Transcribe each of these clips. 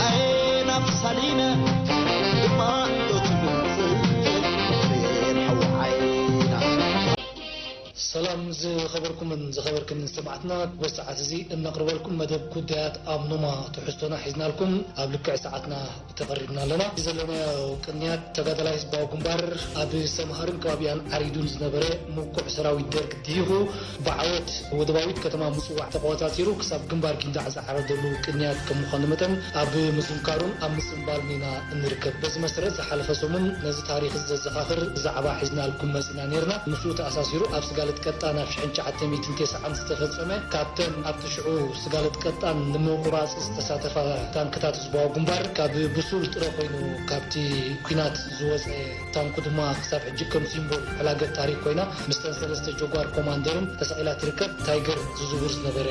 ኣይናብ ሳሊነ ድማ ዶ ትምጽእ ሬን ሓዊ ዓይና። ሰላም ዝኸበርኩምን ዝኸበርክን ሰማዕትና፣ በዚ ሰዓት እዚ እነቕርበልኩም መደብ ጉዳያት ኣብ ኖማ ትሕዝቶና ሒዝናልኩም ኣብ ልክዕ ሰዓትና ተቐሪብና ኣለና። ዘለናዮ ቅንያት ተጋዳላይ ህዝባዊ ግንባር ኣብ ሰምሃርን ከባቢኣን ዓሪዱን ዝነበረ ምቁዕ ሰራዊት ደርግ ድሂኹ ብዓወት ወደባዊት ከተማ ምጽዋዕ ተቆጻጺሩ ክሳብ ግንባር ጊንዳዕ ዝዓረደሉ ቅንያት ከም ምዃኑ መጠን ኣብ ምዝንካሩን ኣብ ምጽንባሉን ኢና እንርከብ። በዚ መሰረት ዝሓለፈ ሰሙን ነዚ ታሪኽ እዚ ዘዘኻኽር ዛዕባ ሒዝናልኩም መጺና ነይርና። ምስኡ ተኣሳሲሩ ኣብ ስጋለት ቀጣን ኣብ ሽሕን ትሽዓተ ሚእትን ተስዓን ዝተፈጸመ ካብተን ኣብቲ ሽዑ ስጋለት ቀጣን ንምቁራጽ ዝተሳተፋ ታንክታት ህዝባዊ ግንባር ካብ ብሱል ጥረ ኮይኑ ካብቲ ኲናት ዝወጸ ታንኩ ድማ ክሳብ ሕጂ ከም ሲምቦል ሕላገት ታሪክ ኮይና ምስተን ሰለስተ ጀጓር ኮማንደርን ተሰቒላ ትርከብ። ታይገር ዝዝውር ዝነበረ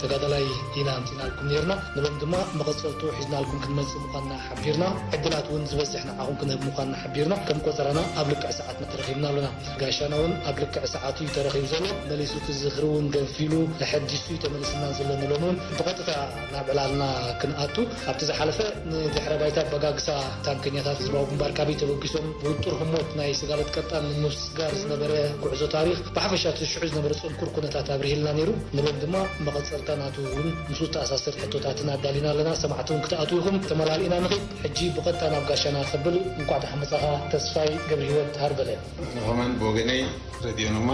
ተጋዳላይ ኢና ኣምጺናልኩም ነይርና። ንሎም ድማ መቐጸልቱ ሒዝናልኩም ክንመጽእ ምዃንና ሓቢርና፣ ዕድላት እውን ዝበዝሕ ንዓኹም ክንህብ ምዃንና ሓቢርና፣ ከም ቆጸራና ኣብ ልክዕ ሰዓትና ተረኺብና ኣሎና። ጋሻና እውን ኣብ ልክዕ ሰዓቱ እዩ ተረኺቡ ዘሎ። መሊሱ እቲ ዝኽሪ እውን ገንፊሉ ተሐዲሱ እዩ ተመሊስና ዘሎ። ንሎም እውን ብቐጥታ ናብ ዕላልና ክንኣቱ፣ ኣብቲ ዝሓለፈ ንድሕረ ባይታ ኣበጋግሳ ታንከኛታት ህዝባዊ ግንባር ካበይ ተበጊሶም ብውጡር ህሞት ናይ ስጋለት ቀጣን ንምስጋር ዝነበረ ጉዕዞ ታሪኽ፣ ብሓፈሻ እቲ ሽዑ ዝነበረ ጽንኩር ኩነታት ኣብሪህልና ነይሩ። ንሎም ድማ መቐጸልታ ናቱ እውን ምስኡ ዝተኣሳሰር ሕቶታትን ኣዳሊና ኣለና። ሰማዕቲ እውን ክትኣትዉ ኢኹም። ተመላሊእና ንኺድ። ሕጂ ብቐጥታ ናብ ጋሻና ከብል፣ እንቋዕ ደሓን መጻኻ ተስፋይ ገብረሂወት ሃርበለ። ንኸማን ብወገነይ ሬድዮ ኖማ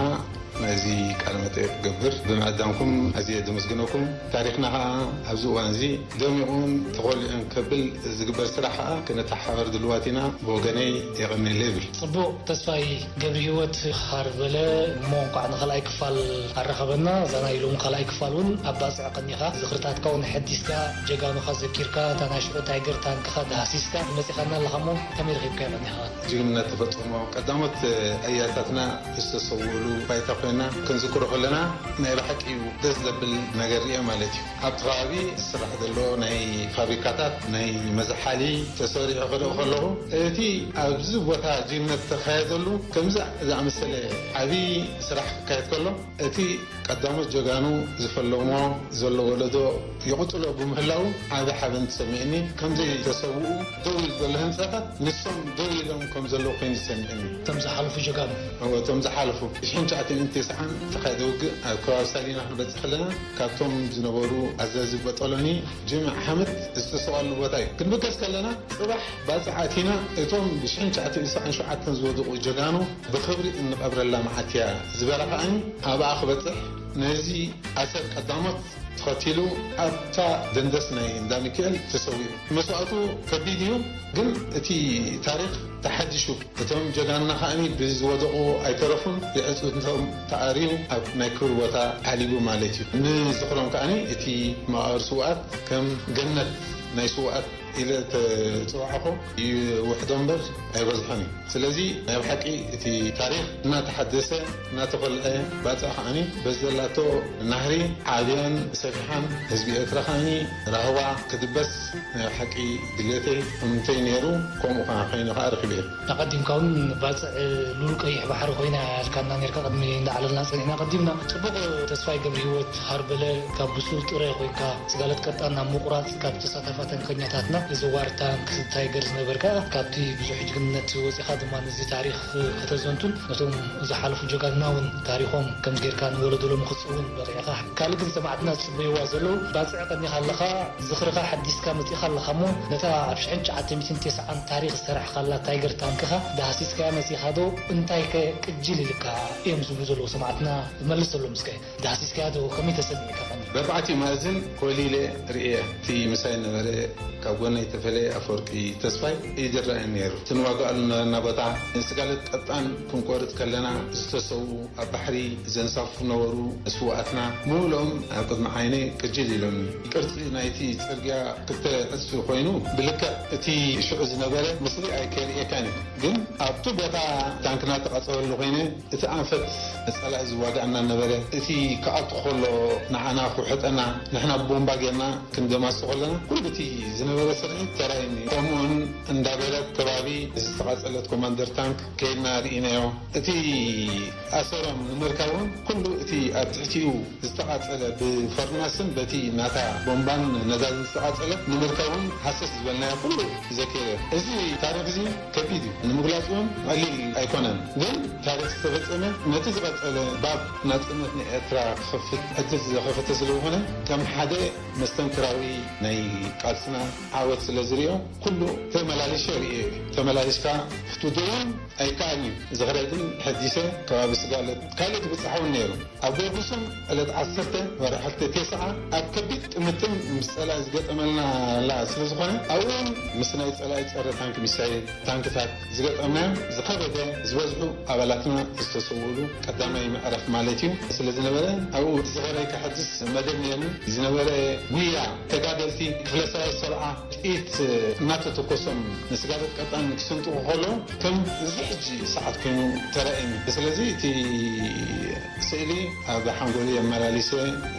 ነዚ ቃለ መጠይቕ ክገብር ብምዕዳምኩም ኣዝየ ዘመስግነኩም። ታሪኽና ኸኣ ኣብዚ እዋን እዚ ደሚቑን ተኾሊዑን ከብል ዝግበር ስራሕ ኸኣ ክንተሓባበር ድልዋት ኢና። ብወገነይ የቐንየለይ ይብል። ጽቡቕ፣ ተስፋይ ገብረሂወት ሃርበለ፣ እሞ እንቋዕ ንኻልኣይ ክፋል ኣራኸበና። እዛ ናይ ሎሚ ካልኣይ ክፋል እውን ኣብ ባጽዕ ቀኒኻ ዝኽርታትካ እውን ኣሐዲስካ፣ ጀጋኑኻ ዘኪርካ፣ እታ ናይ ሽዑ ታይገር ታንክኻ ዳህሲስካ መጺኻና ኣለኻ እሞ ከመይ ረኺብካዮ ቀኒኻ? ጅግንነት ተፈጸሞ ቀዳሞት ኣያታትና ዝተሰውእሉ ባይታ ኮይና ክንዝክሮ ከለና ናይ ብሓቂ እዩ ደስ ዘብል ነገር ርኤ ማለት እዩ። ኣብቲ ከባቢ ዝስራሕ ዘሎ ናይ ፋብሪካታት ናይ መዝሓሊ ተሰሪዑ ክርኢ ከለኹ እቲ ኣብዚ ቦታ ጅግንነት ተካየደሉ ከምዚ ዝኣመሰለ ዓብዪ ስራሕ ክካየድ ከሎ እቲ ቀዳሞት ጀጋኑ ዝፈለሞ ዘሎ ወለዶ ይቕጽሎ ብምህላዉ ዓቢ ሓበን ተሰሚዕኒ። ከም ዘይተሰውኡ ደው ኢሉ ዘሎ ህንጻታት ንሶም ደው ኢሎም ከም ዘለዉ ኮይኑ ተሰሚዕኒ። እቶም ዝሓለፉ ጀጋኑ። እወ፣ እቶም ዝሓለፉ። ብሽሕን ትሽዓተ ሚእትን ተስዓን ዝተኻየደ ውግእ ኣብ ከባቢ ሳሊና ክንበጽሕ ከለና ካብቶም ዝነበሩ ኣዛዚ በጠሎኒ ጅምዕ ሓመድ ዝተሰዋሉ ቦታ እዩ። ክንብገስ ከለና ጽባሕ ባጽዕ ኣቲና እቶም ብሽሕን ትሽዓተ ሚእትን ተስዓን ሸውዓተን ዝወደቑ ጀጋኑ ብኽብሪ እንቐብረላ መዓልቲ እያ ዝበላ ከኣኒ ኣብኣ ክበጽሕ ነዚ ኣሰር ቀዳሞት ተኸቲሉ ኣብታ ደንደስ ናይ እንዳ ሚካኤል ተሰዊኡ። መስዋእቱ ከቢድ እዩ፣ ግን እቲ ታሪኽ ተሓዲሹ። እቶም ጀጋንና ከኣኒ ብዝወደቑ ኣይተረፉን፣ የዕጽምቶም ተኣርዩ ኣብ ናይ ክብሪ ቦታ ዓሊቡ ማለት እዩ። ንዝኽሮም ከኣኒ እቲ መቓብር ስውኣት ከም ገነት ናይ ስውኣት ኢለ ተጽዋዕኹ ይውሕዶ እምበር ኣይበዝሖን እዩ። ስለዚ ናይ ብሓቂ እቲ ታሪኽ እናተሓደሰ እናተኾልዐ ባጽዕ ከኣኒ በዚ ዘላቶ ናህሪ ዓብያን ሰፊሓን ህዝቢ ኤርትራ ከኣኒ ራህዋ ክድበስ ናይ ብሓቂ ድሌተይ እምንተይ ነይሩ። ከምኡ ከኣ ኮይኑ ከኣ ረኺበ። ኣቐዲምካ እውን ባጽዕ ሉል ቀይሕ ባሕሪ ኮይና ኢልካና ነርካ። ቅድሚ እንዳዕለልና ጸኒሕና ቀዲምና። ጽቡቕ ተስፋይ ገብረሂወት ሃርበለ ካብ ብሱል ጥረ ኮይንካ ስጋለት ቀጣን ናብ ምቑራጽ ካብ ተሳታፋ ታንከኛታትና እዚ ዋር ታንክ ታይገር ዝነበርካ፣ ካብቲ ብዙሕ ጅግንነት ወጺኻ ድማ ነዚ ታሪኽ ከተዘንቱን ነቶም ዝሓለፉ ጀጋንና እውን ታሪኾም ከምዚ ጌርካ ንወለዶ ሎሚ ክጽውን በቒዕኻ። ካልእ ግን ሰማዕትና ዝጽበይዋ ዘለዉ ባጽዕ ቀኒኻ ኣለኻ፣ ዝኽርኻ ሓዲስካ መጺኻ ኣለኻ እሞ ነታ ኣብ ሽሕን ትሽዓተ ሚእትን ተስዓን ታሪኽ ዝሰራሕኻላ ታይገር ታንክኻ ዳህሲስካያ መጺኻ ዶ? እንታይ ከ ቅጅል ኢልካ እዮም ዝብሉ ዘለዉ ሰማዕትና? መልሰሎም እስከ። ዳህሲስካያ ዶ? ከመይ ተሰሚዕካ ቀኒ? በርባዕቲኡ ማእዝን ኮሊለ ርእየ። እቲ ምሳይ ነበረ ካብ ጎነይ ተፈለየ ኣፈወርቂ ተስፋይ እዩ ዝረኣየኒ ነይሩ። እቲ ንዋግኣሉ ዝነበርና ቦታ ስጋለት ቀጣን ክንቆርጽ ከለና ዝተሰውኡ ኣብ ባሕሪ ዘንሳፍፉ ነበሩ ስውኣትና ምሉኦም ኣብ ቅድሚ ዓይነይ ቅጅል ኢሎምኒ። ቅርጺ ናይቲ ጽርግያ ክልተ ዕጽፊ ኮይኑ ብልክዕ እቲ ሽዑ ዝነበረ ምስሊ ኣይከርእየካን እዩ። ግን ኣብቲ ቦታ ታንክና ተቓጸበሉ ኮይነ እቲ ኣንፈት ጸላኢ ዝዋጋኣና ነበረ። እቲ ክኣቱ ከሎ ንዓና ክውሕጠና ንሕና ብቦምባ ጌርና ክንደማስሶ ከለና ኩሉ እቲ ዝነበረ ስርሒት ተራእዩኒ። ከምኡውን እንዳ በረት ከባቢ ዝተቓጸለት ኮማንደር ታንክ ከይድና ርኢናዮ። እቲ ኣሰሮም ንምርካብ እውን ኩሉ እቲ ኣብ ትሕቲኡ ዝተቓጸለ ብፈርናስን በቲ ናታ ቦምባን ነዳድን ዝተቓጸለ ንምርካብ እውን ሃሰስ ዝበልናዮ ኩሉ ዘኪረ። እዚ ታሪኽ እዚ ከቢድ እዩ። ንምግላጽ እውን ቀሊል ኣይኮነን። ግን ታሪኽ ዝተፈጸመ ነቲ ዝቐጸለ ባብ ናጽነት ንኤርትራ ክኸፍት ዕድል ዝኸፈተ ስለ ዝኾነ ከም ሓደ መስተንክራዊ ናይ ቃልስና ዓወት ስለ ዝርእዮ ኩሉ ተመላሊሸ ርእዮ እዩ። ተመላሊሽካ ክትውድእን ኣይከኣልን እዩ። ዝኽረይ ግን ተሐዲሰ ከባቢ ስጋለት ካልእ ትብጻሕ እውን ነይሩ። ኣብ ጎርጉስም ዕለት ዓሰርተ ወርሒ ተስዓ ኣብ ከቢድ ጥምትን ምስ ጸላኢ ዝገጠመልና ላ ስለ ዝኾነ ኣብኡ እውን ምስ ናይ ጸላኢ ጸረ ታንክ ሚሳይል ታንክታት ዝገጠምናዮም ዝኸበደ ዝበዝሑ ኣባላትና ዝተሰውእሉ ቀዳማይ ምዕራፍ ማለት እዩ ስለ ዝነበረ ኣብኡ ዝኸረይ ከሐድስ መደብ ነይርኒ። ዝነበረ ጉያ ተጋደልቲ ክፍለ ሰራዊት ሰብዓ ጥይት እናተተኮሶም ንስጋለት ቀጣን ክስንጥቑ ከሎ ከም እዚ ሕጂ ሰዓት ኮይኑ ተራእዩኒ። ስለዚ እቲ ስእሊ ኣብ ሓንጎሊ ኣመላሊሰ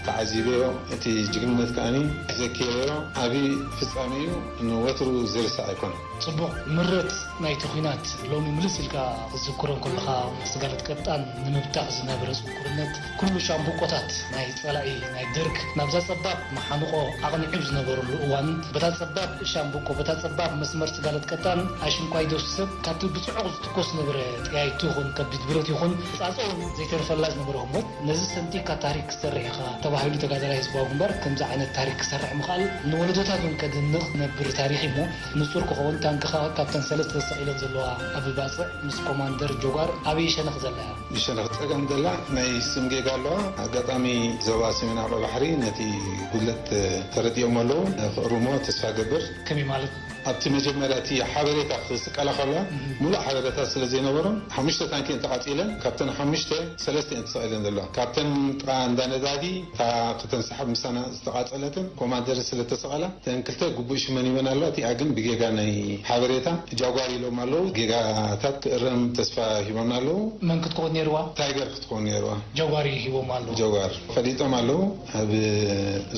ተዓዚበዮ። እቲ ጅግንነት ከኣኒ ዘኪረዮ ዓቢ ፍጻሜ እዩ። ንወትሩ ዝርሳዕ ኣይኮነን። ጽቡቕ ምረት ናይቲ ኲናት ሎሚ ምልስ ኢልካ ክትዝክሮ እንከለኻ፣ ስጋለት ቀጣን ንምብታኽ ዝነበረ ጽንኩርነት፣ ኩሉ ሻምብቆታት ናይ ጸላኢ ናይ ደርግ ናብዛ ጸባብ መሓንቆ ኣቕኒዑ ዝነበረሉ እዋን፣ በታ ጸባብ ሻምብቆ፣ በታ ጸባብ መስመር ስጋለት ቀጣን ኣሽንኳይ ዶ ሰብ ካብቲ ብጽዑቕ ዝትኮስ ዝነበረ ጠያይቱ ይኹን ከቢድ ብረት ይኹን ጻጸ እውን ዘይተርፈላ ዝነበረ ህሞት፣ ነዚ ሰንጢቕካ ታሪክ ክትሰርሕ ኢኻ ተባሂሉ ተጋዳላይ ህዝባዊ ግንባር ከምዚ ዓይነት ታሪክ ክሰርሕ ምኽኣል ንወለዶታት እውን ከድንቕ ነብር ታሪክ እዩ እሞ፣ ንጹር ክኸውን ታንክኻ ካብተን ሰለስተ ተሰቒለን ዘለዋ ኣብ ባጽዕ ምስ ኮማንደር ጆጓር ኣበይ ሸነኽ ዘላ እያ? ብሸነኽ ጸጋም ዘላ ናይ ስም ጌጋ ኣለዋ። ኣጋጣሚ ዞባ ሰሜን ዓቕሎ ባሕሪ ነቲ ጉድለት ተረዲኦም ኣለዉ። ክእርሞ ተስፋ ገብር። ከመይ ማለት? ኣብቲ መጀመርያ እቲ ሓበሬታ ክስቀላ ከሎ ምሉእ ሓበሬታ ስለ ዘይነበሮም ሓሙሽተ ታንኪ እየን ተቓጺለን። ካብተን ሓሙሽተ ሰለስተ እየን ተሰቒለን ዘለዋ። ካብተን ጥቓ እንዳ ነዳዲ እታ ከተንሳሕብ ምሳና ዝተቓጸለትን ኮማንደር ስለ ተሰቐላ እተን ክልተ ግቡእ ሽመን ሂበን ኣለዋ። እቲኣ ግን ብጌጋ ናይ ሓበሬታ ጃጓር ኢሎም ኣለዉ። ጌጋታት ክእረም ተስፋ ሂቦምና ኣለዉ። መን ክትከውን ነይርዋ? ታይገር ክትከውን ነይርዋ። ጃጓር ሂቦም ኣለዉ። ጃጓር ፈሊጦም ኣለዉ። ኣብ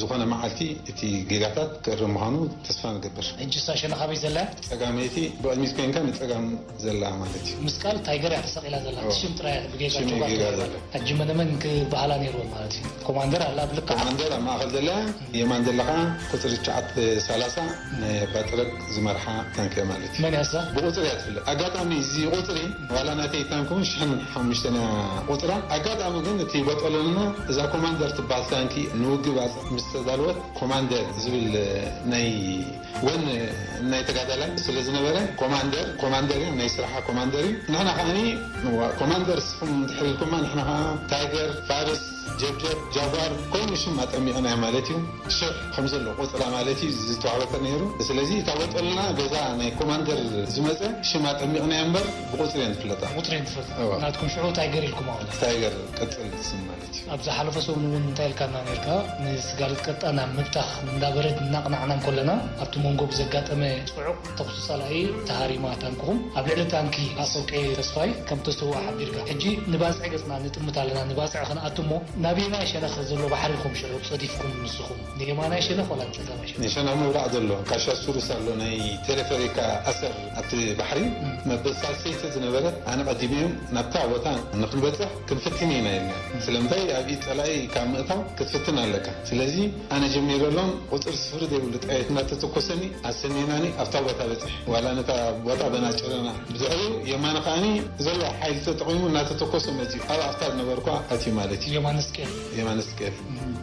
ዝኾነ መዓልቲ እቲ ጌጋታት ክእረም ምዃኑ ተስፋ ንገብር። ሕጂ እሳ ሸነኽ ኣበይ ዘላ? ጸጋመይቲ ብቕድሚት ኮይንካ ንጸጋም ዘላ ማለት እዩ። ምስ ቃል ታይገር እያ ተሰቒላ ዘላ። እዎ። እቲ ሽም ጥራይ እያ ብጌጋ ሽም እዩ ጆጋር ጌጋ ተባሂላ። ዘላ። ሕጂ መነመን ክበሃላ ነይርወን ማለት እዩ? ኮማንደር ኣላ ብልክዓ። ኮማንደር ኣብ ማእኸል ዘላ፣ የማን ዘለኻ ቁፅሪ ትሽዓተ ሰላሳ ናይ ኣባ ጥረግ ዝመርሓ ታንክ እያ ማለት እዩ። መን እያ እሳ? ብቁፅሪ እያ ትፍለጥ። ኣጋጣሚ እዚ ቁፅሪ ዋላ ናተይ ታንክ እውን ሽሕን ሓሙሽተን እያ ቁፅራ። ኣጋጣሚ ግን እቲ ቦጦሎንና እዛ ኮማንደር ትበሃል ታንኪ ንውግእ ባፅዕ ምስ ተዳለወት ኮማንደር ዝብል ናይ ወን ናይ ተጋዳላይ ስለ ዝነበረ ኮማንደር፣ ኮማንደር እዩ፣ ናይ ስራሓ ኮማንደር እዩ። ንሕና ከዓኒ እዋ፣ ኮማንደር እስኹም እንድሕር ኢልኩማ ንሕና ከኣ ታይገር፣ ፋርስ፣ ጀብጀብ፣ ጃጓር ኮይኑ ሽም ኣጠሚቕናዮ ማለት እዩ። ሽሕ ከም ዘሎ ቆጽራ ማለት እዩ ዝተዋህበካ ነይሩ። ስለዚ እታ ወጠልና ገዛ ናይ ኮማንደር ዝመጸ ሽም ኣጠሚቕናዮ እምበር ብቁጽሪ እየን ዝፍለጣ። ብቁጽሪ እየን ዝፍለጣ። እዋ። ናትኩም ሽዑ ታይገር ኢልኩም ኣውላ። ታይገር ቅጽል ስም ማለት እዩ። ኣብ ዝሓለፈ ሰሙን እውን እንታይ ኢልካና ነርካ? ንስጋለት ቀጣን ኣብ ምብታኽ እንዳበረድ እናቕናዕና እንከለና፣ ኣብቲ መንጎ ብዘጋጠመ ጽዑቕ ተኹሲ ጸላኢ ተሃሪማ ታንክኹም፣ ኣብ ልዕሊ ታንኪ ኣሰውቄ ተስፋይ ከም ተሰውኣ ሓቢርካ። ሕጂ ንባጽዕ ገጽና ንጥምት ኣለና፣ ንባጽዕ ክንኣቱ እሞ፣ ናበየናይ ሸነኽ ዘሎ ባሕሪ ኢኹም ሽዑ ጸዲፍኩም ንስኹም? ንየማናይ ሸነኽ ዋላ ንጸጋማይ ሸነኽ? ንሸነኽ ምብራቕ ዘሎ ካሻ ሱሩስ ኣሎ፣ ናይ ቴሌፈሪካ ኣሰር ኣብቲ ባሕሪ እም። መበል ሳልሰይቲ ዝነበረት፣ ኣነ ቀዲመዮም ናብታ ቦታ ንክንበጽሕ ክንፍትን ኢና ኢልና። ስለምንታይ ኣብ ኢድ ጸላኢ ካብ ምእታው ክትፍትን ኣለካ። ስለዚ ኣነ ጀሚረሎም ቁጽሪ ስፍሪ ዘይብሉ ጥይት እናተተኮሰኒ ኣሰኒናኒ ኣብታ ቦታ በጽሕ። ዋላ ነታ ቦታ በናጭረና። ብድሕሪኡ የማነ ከኣኒ ዘሎ ሓይሊ ተጠቒሙ እናተተኮሰ መጺኡ ኣብ ኣፍታ ዝነበርኳ ኣትዩ ማለት እዩ። የማነ ስቄል። የማነ ስቄል።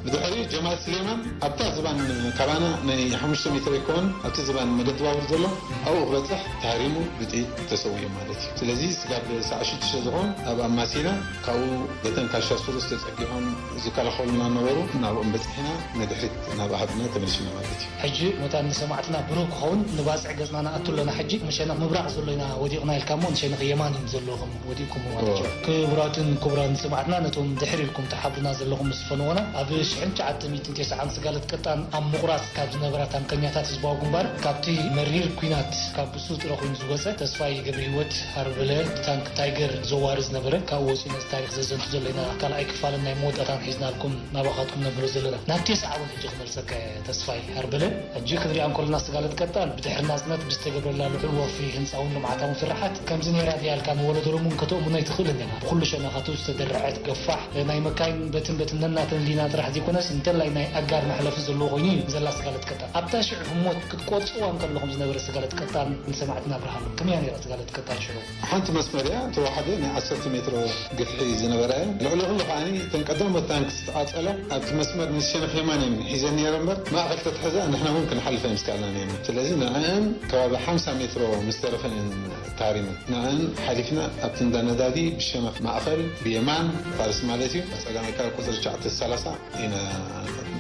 ብድሕሪኡ ጀማል ስሌማን ኣብታ ዝባን ካባና ናይ ሓሙሽተ ሜትሮ ይከውን ኣብቲ ዝባን መገዲ ባቡር ዘሎ ኣብኡ ክበጽሕ ተሃሪሙ ብጥይት ተሰዊኡ ማለት እዩ። ስለዚ ስጋብ ሰዓት ሽዱሽተ ዝኾን ኣብ ኣማሲና ካብኡ በተን ካሻ ሱሩስ ተጸጊዖም ዝከላኸሉና ነበሩ። ናብኦም በጺሕና ንድሕሪት ናብ ኣሃዱና ተመሊስና ማለት እዩ። ሕጂ መታን ንሰማዕትና ብሩህ ክኸውን ንባጽዕ ገጽና ንኣቱ ኣለና። ሕጂ ንሸነኽ ምብራቕ ዘሎ ኢና ወዲቕና ኢልካ እሞ ንሸነኽ የማን እዮም ዘለኹም ወዲቕኩም ማለት እዩ። እዎ። ክቡራትን ክቡራን ሰማዕትና ነቶም ድሕር ኢልኩም ትሓብሩና ዘለኹም ምስ ፈነወና ኣብ ሽሕን ትሽዓተ ሚእትን ተስዓን ስጋለት ቀጣን ኣብ ምቑራጽ ካብ ዝነበራ ታንከኛታት ህዝባዊ ግንባር፣ ካብቲ መሪር ኲናት ካብ ብሱ ጥረ ኮይኑ ዝወጸ ተስፋይ ገብረሂወት ሃርበለ፣ ብታንክ ታይገር ዘዋሪ ዝነበረ፣ ካብኡ ወጺኡ ነዚ ታሪኽ ዘዘንቱ ዘሎ ኢና ካልኣይ ክፋልን ናይ መወዳእታን ሒዝናልኩም ናባኻትኩም ነብሎ ዘለና። ናብ ተስዓ እውን ሕጂ ክመልሰካ እየ ተስፋይ ሃርበለ። ሕጂ ክንሪኣ እንከለና ስጋለት ቀጣን ብድሕሪ ናጽነት ብዝተገብረላ ልዑል ወፍሪ ህንጻውን ልምዓታውን ስራሓት ከምዚ ነይራ ድያ ኢልካ ንወለዶ ሎሚ እውን ከተእምኖ ኣይትኽእልን ኢኻ። ብኹሉ ሸነኻቱ ዝተደርዐት ገፋሕ ናይ መካይን በትን በትን ነናተን ሊና ጥራሕ ዘይኮነስ እንተላይ ናይ ኣጋር መሕለፊ ዘለዎ ኮይኑ እዩ ዘላ ስጋለት ቀጣን። ኣብታ ሽዑ ህሞት ክትቆጽዋ እንከለኹም ዝነበረ ስጋለት ቀጣን ንሰማዕትና ኣብርሃሎም ከመይ እያ ነይራ ስጋለት ቀጣን ሽዑ? ሓንቲ መስመር እያ፣ ተዋሕደ ናይ ዓሰርተ ሜትሮ ግፍሒ ዝነበራ እየን። ልዕሊ ኩሉ ከዓኒ እተን ቀዳሞት ታንክስ ዝተቓጸላ ኣብቲ መስመር ንሸነኽ የማን እየን ሒዘን ነይረ እምበር፣ ማእኸል ተትሕዛ ንሕና እውን ክንሓልፍ ኣይምስካልናን እየን። ስለዚ ንዕን ከባቢ ሓምሳ ሜትሮ ምስ ተረፈን እየን ታሪመን። ንዕን ሓሊፍና ኣብቲ እንዳ ነዳዲ ብሸነኽ ማእኸል ብየማን ፋርስ ማለት እዩ፣ ጸጋማይ ካብ ቁጽሪ ትሽዓተ ሰላሳ ኢና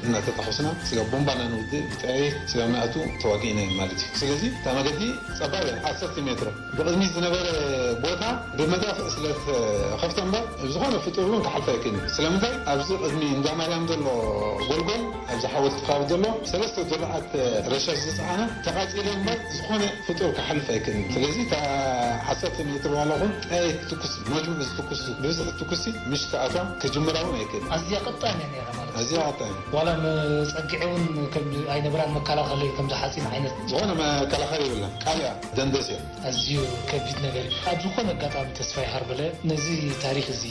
እናተታኾስና ስጋብ ቦምባና ንውድእ ብጥዕሬት ስጋብ ንኣቱ ተዋጊእና እዮም ማለት እዩ። ስለዚ እታ መገዲ ጸባብ እያ፣ ዓሰርተ ሜትሮ። ብቕድሚት ዝነበረ ቦታ ብመዳፍዕ ስለ ተኸፍተ እምበር፣ ዝኾነ ፍጡር እውን ክሓልፍ ኣይክእልን። ስለምንታይ? ኣብዚ ቅድሚ እንዳ ማርያም ዘሎ ጎልጎል፣ ኣብዚ ሓወልቲ ከባቢ ዘሎ ሰለስተ ድሩዓት ረሻሽ ዝጸዓና ተቓጺለ እምበር፣ ዝኾነ ፍጡር ክሓልፍ ኣይክእልን። ስለዚ እታ ዓሰርተ ሜትሮ ዋላ ኹን ጠያይት ትኩስ፣ መጅሙዕ ዝትኩስ፣ ብብዝሒ ትኩሲ ምሽ ተኣትዋ ክጅምራ እውን ኣይክእልን። ኣዝያ ቀጣን እያ ነይራ ማለት እዩ። ኣዝያ ቀጣን። ዋላ መጸግዒ እውን ከም ኣይነበራን መከላኸሊ ከምዚ ሓጺን ዓይነት። ዝኾነ መከላኸሊ የብላን። ቃልያ ደንደስ እያ። ኣዝዩ ከቢድ ነገር እዩ። ኣብ ዝኾነ ኣጋጣሚ ተስፋይ ሃርበለ ነዚ ታሪኽ እዚ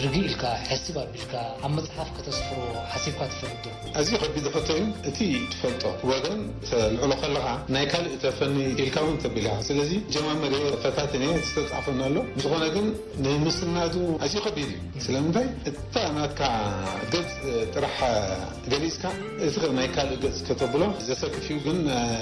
ርግእ ኢልካ፣ ሕስብ ኣቢልካ ኣብ መጽሓፍ ከተስፍሮ ሓሲብካ ትፈልጥ ዶ? ኣዝዩ ከቢድ ሕቶ እዩ። እቲ ትፈልጦ ወገን ተልዕሎ ከለኻ ናይ ካልእ ተፈኒ ኢልካ እውን ተቢል ኢኻ። ስለዚ ጀማምር እየ፣ ፈታትን እየ፣ ዝተጻሕፈኒ ኣሎ። ብዝኾነ ግን ንምስናዱ ኣዝዩ ከቢድ እዩ። ስለምንታይ? እታ ናትካ ገጽ ጥራሕ ገሊጽካ እቲ ናይ ካልእ ገጽ ከተብሎ ዘሰክፍ እዩ። ግን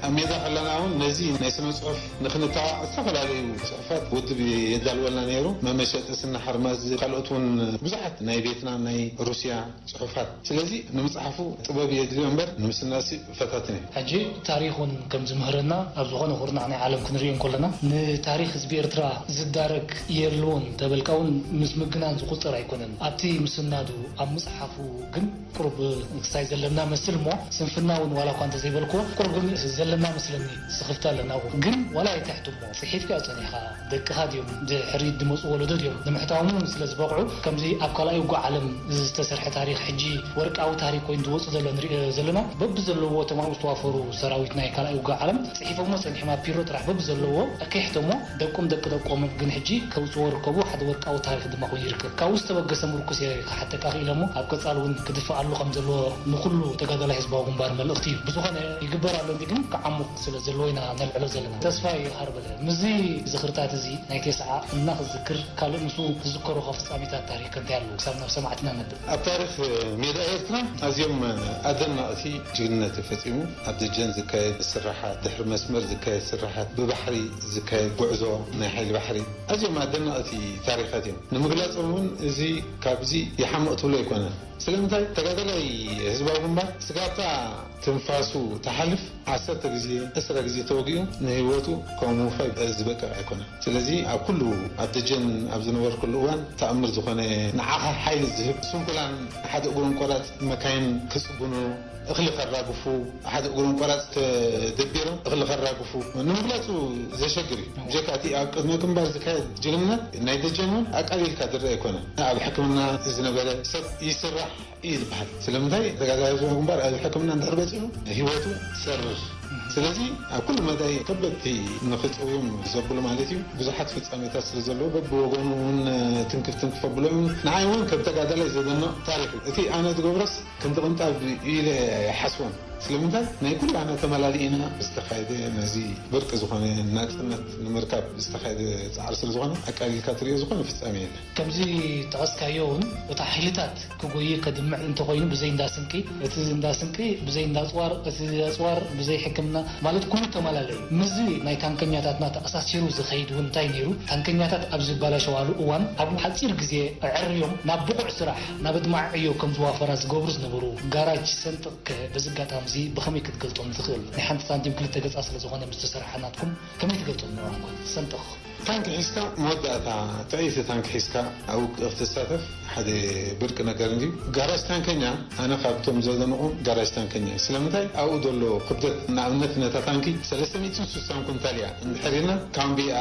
ኣብ ሜዳ ከለና እውን ነዚ ናይ ስነ ጽሑፍ ንክንተባዕ ዝተፈላለዩ ጽሑፋት ውድብ የዳልወልና ነይሩ። መመሸጢ ስነ ሓርማዝ፣ ካልኦት እውን ብዙሓት ናይ ቬትናም፣ ናይ ሩስያ ጽሑፋት። ስለዚ ንምጽሓፉ ጥበብ የድልዮ እምበር ንምስናድሲ ፈታትን እዩ። ሕጂ ታሪኽ እውን ከም ዝምህረና ኣብ ዝኾነ ኩርናዕ ናይ ዓለም ክንሪኦ እንከለና ንታሪኽ ህዝቢ ኤርትራ ዝዳረግ የልውን ተበልካ እውን ምስ ምግናን ዝቑጸር ኣይኮነን። ኣብቲ ምስናዱ ኣብ ምጽሓፉ ግን ቁሩብ ክሳይ ዘለና መስል እሞ ስንፍና እውን ዋላ እኳ እንተዘይበልክዎ ቁሩብ ግን ዘለና መስለኒ። ስኽፍታ ኣለና እውን ግን ዋላ ኣይትሕቱ እሞ ጽሒፍካዮ ጸኒሕካ ደቅኻ ድዮም ድሕሪት ዝመጹ ወለዶ ድዮም ንምሕታዎም እውን ስለ ዝበቕዑ ከምዚ ኣብ ካልኣይ ውግእ ዓለም ዝተሰርሐ ታሪኽ ሕጂ ወርቃዊ ታሪኽ ኮይኑ ዝወጽእ ዘሎ ንሪኦ ዘለና። በብዘለዎ እቶም ኣብኡ ዝተዋፈሩ ሰራዊት ናይ ካልኣይ ውግእ ዓለም ጽሒፎሞ ጸኒሖም ኣብ ፒሮ ጥራሕ በብዘለዎ ከይሕተሞ ደቆም ደቂ ደቆም ግን ሕጂ ከውጽዎ ርከቡ ሓደ ወርቃዊ ታሪኽ ድማ ኮይኑ ይርከብ። ካብኡ ዝተበገሰ ምርኩስ እየ ክሓተካ ክኢለ እሞ ኣብ ቀጻሊ እውን ክድፍኣሉ ከም ዘለዎ ንኹሉ ተጋዳላይ ህዝባዊ ግንባር መልእኽቲ እዩ። ብዝኾነ ይግበር ኣሎ እንዲ ግን ክዓሙቕ ስለ ዘለዎ ኢና ነልዕሎ ዘለና። ተስፋይ ሃርበለ ምስዚ ዝኽርታት እዚ ናይ ቴስዓ እና ክዝክር ካልእ ምስኡ ክዝከሩኻ ፍጻሜታት ታሪኽ ከ እንታይ ኣለዉ ክሳብ ናብ ሰማዕትና ነብል? ኣብ ታሪኽ ሜዳ ኤርትራ ኣዝዮም ኣደናቒቲ ጅግንነት እዩ ፈጺሙ። ኣብ ደጀን ዝካየድ ስራሓት፣ ድሕሪ መስመር ዝካየድ ስራሓት፣ ብባሕሪ ዝካየድ ጉዕዞ ናይ ሓይሊ ባሕሪ ኣዝዮም ኣደናቒቲ ታሪኻት እዮም። ንምግላጾም እውን እዚ ካብዚ ይሓምቕ ትብሎ ኣይኮነን። ስለምንታይ? ተጋዳላይ ህዝባዊ ግንባር ስጋብታ ትንፋሱ ትሓልፍ ዓሰርተ ግዜ፣ ዕስራ ግዜ ተወጊኡ ንህይወቱ ከም ምውፋይ ዝበቅዕ ኣይኮነን። ስለዚ ኣብ ኩሉ ኣብ ደጀን ኣብ ዝነበርኩሉ እዋን ተኣምር ዝኾነ ንዓኻ ሓይሊ ዝህብ ስንኩላን ሓደ እግሮም ቆራጽ መካይን ክጽግኑ፣ እኽሊ ከራግፉ፣ ሓደ እግሮም ቆራጽ ተደቢሮም እኽሊ ከራግፉ ንምግላጹ ዘሸግር እዩ። ብጀካ እቲ ኣብ ቅድመ ግንባር ዝካየድ ጅግንነት ናይ ደጀን እውን ኣቃሊልካ ዝረአ ኣይኮነን። ኣብ ሕክምና ዝነበረ ሰብ ይስራሕ እዩ ዝበሃል። ስለምንታይ? ተጋዳላይ ህዝባዊ ግንባር ኣብ ሕክምና እንድሕር በጺሑ ህይወቱ ትሰርር። ስለዚ ኣብ ኩሉ መዳይ ከበድቲ ንኽጽውዮም ዘብሉ ማለት እዩ። ብዙሓት ፍጻሜታት ስለ ዘለዎ በብወገኑ እውን ትንክፍ ትንክፍ ኣብሎም። ንዓይ እውን ከም ተጋዳላይ ዘደንቕ ታሪኽ እዩ። እቲ ኣነ ዝገብሮስ ክንዲ ቅንጣብ ኢለ ኣይሓስቦን። ስለምንታይ? ናይ ኩላና ተመላሊእና ዝተኻየደ ነዚ ብርቂ ዝኾነ ናጽነት ንምርካብ ዝተኻየደ ጻዕሪ ስለ ዝኾነ ኣቃሊልካ ትርእዮ ዝኾነ ፍጻሜ የለን። ከምዚ ጠቐስካዮ እውን እታ ሓይልታት ክጎይ ከድምዕ እንተኾይኑ ብዘይ እንዳ ስንቂ፣ እቲ እንዳ ስንቂ ብዘይ እንዳ ኣጽዋር፣ እቲ ኣጽዋር ብዘይ ሕክምና ማለት ኩሉ ተመላለዩ። ምስዚ ናይ ታንከኛታትና ተኣሳሲሩ ዝኸይድ እውን እንታይ ነይሩ? ታንከኛታት ኣብ ዝበላሸዋሉ እዋን ኣብ ሓጺር ግዜ ኣዐርዮም ናብ ብቑዕ ስራሕ፣ ናብ ኣድማዒ ዕዮ ከም ዝዋፈራ ዝገብሩ ዝነበሩ ጋራጅ ሰንጥቕ ከ በዚ ኣጋጣሚ እዚ ብኸመይ ክትገልጾም ትኽእል? ናይ ሓንቲ ሳንቲም ክልተ ገጻ ስለ ዝኾነ ምስ ተሰርሓ ናትኩም ከመይ ትገልጾም ነበርኩም? ሰንጥቕ። ታንክ ሒዝካ መወዳእታ ጥዕይቲ ታንክ ሒዝካ ኣብኡ ክትሳተፍ ሓደ ብርቂ ነገር እንድዩ። ጋራጅ ታንከኛ፣ ኣነ ካብቶም ዘደንቖም ጋራጅ ታንከኛ እዩ። ስለምንታይ? ኣብኡ ዘሎ ክብደት፣ ንኣብነት ነታ ታንኪ ሰለስተ ሚእትን ስሳን ኩንታል እያ እንድሕር ኢልና፣ ካምቢኣ፣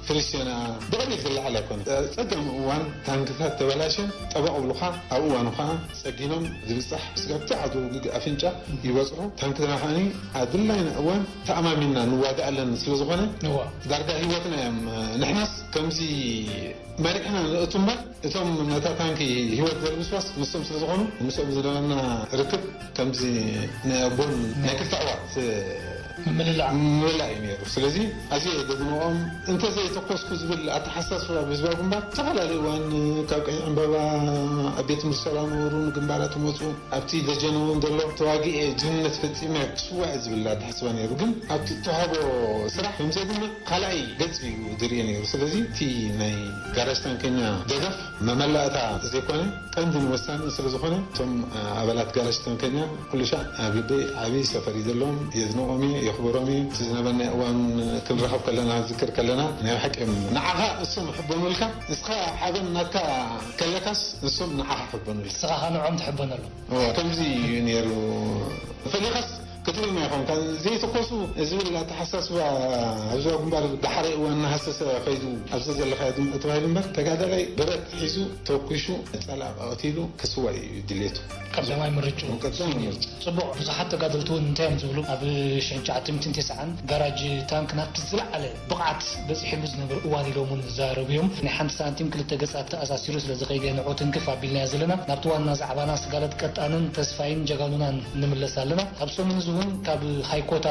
ፍሪስዮና ብቐሊል ዝለዓል ኣይኮነን። ጸገም እዋን ታንክታት ተበላሸ፣ ጠበቕ ብሉኻ፣ ኣብ እዋኑ ኸዓ ጸጊኖም ዝብጻሕ ስጋብ ትሕቲ ዓዱ ኣፍንጫ ይበጽሑ። ታንክና ኸኣኒ ኣብ ድላይና እዋን ተኣማሚንና ንዋጋኣለን ስለ ዝኾነ፣ እዋ። ዳርጋ ህይወትና እዮም። ንሕናስ ከምዚ መሪሕና ንእቱ እምበር፣ እቶም ነታ ታንኪ ህይወት ዘልብስዋስ ንሶም ስለ ዝኾኑ፣ ምስኦም ዝነበረና ርክብ ከምዚ ናይ ኣቦን ናይ ክልተ ኣሕዋት ምምልላዕ። ምምልላዕ እዩ ነይሩ። ስለዚ ኣዝየ የደግንኦም። እንተዘይተኮስኩ ዝብል ኣተሓሳስባ ብህዝባዊ ግንባር፣ ዝተፈላለዩ እዋን ካብ ቀይሕ ዕምባባ፣ ኣብ ቤት ትምህርቲ ሰላም ነበሩ፣ ንግንባራት ይመፁ፣ ኣብቲ ደጀን እውን ዘሎ ተዋጊኤ ጅግንነት ፈፂመ ክስዋእ ዝብል ኣተሓስባ ነይሩ። ግን ኣብቲ እተዋህቦ ስራሕ ከም ዘድምዕ ካልኣይ ገፅ እዩ ዝርኢ ነይሩ። ስለዚ እቲ ናይ ጋራጅ ታንከኛ ደገፍ መመላእታ ዘይኮነ፣ ቀንድን ወሳንን ስለ ዝኾነ፣ እቶም ኣባላት ጋራጅ ታንከኛ ኩሉ ሻዕ ኣብ ልበይ ዓቢ ሰፈር እዩ ዘለዎም። የድንቖም እየ፣ የኽብሮም እየ። እቲ ዝነበረና እዋን ክንራኸብ ከለና፣ ዝክር ከለና፣ ናይ ብሓቂ እዮም። ንዓኻ እሶም ይሕበኑልካ፣ ንስኻ ሓበን ናትካ ከለካስ፣ እሶም ንዓኻ ይሕበኑልካ። ንስኻ ኸኣ ንዕኦም ትሕበነሎም። እዎ፣ ከምዚ እዩ ነይሩ። ፈሊኻስ ክትብሎም ኣይኮንካን። ዘይተኮሱ ዝብል ኣተሓሳስባ ኣብ ዞባ ግንባር ዳሕራይ እዋን እናሃሰሰ ኸይዱ፣ ኣብዚ ዘለኻዮ ድምዒ ተባሂሉ እምበር፣ ተጋዳላይ ብረት ሒዙ ተኩሹ ጸላኢ ቀቲሉ ክስዋእ እዩ ድሌቱ። ቀዳማይ ምርጭኡ። ቀዳማይ ምርጭኡ። ጽቡቕ፣ ብዙሓት ተጋደልቲ እውን እንታይ እዮም ዝብሉ? ኣብ ሽሕን ትሽዓተ ሚእትን ተስዓን ጋራጅ ታንክ ናብቲ ዝለዓለ ብቕዓት በጺሕሉ ዝነበረ እዋን ኢሎም እውን ዝዛረቡ እዮም። ናይ ሓንቲ ሳንቲም ክልተ ገጻት ተኣሳሲሩ ስለ ዝኸይደ ንዑ ትንክፍ ኣቢልናዮ ዘለና። ናብቲ ዋና ዛዕባና ስጋለት ቀጣንን ተስፋይን ጀጋኑናን ንምለስ ኣለና። ኣብ ሰሙን እዚ እውን ካብ ሃይኮታ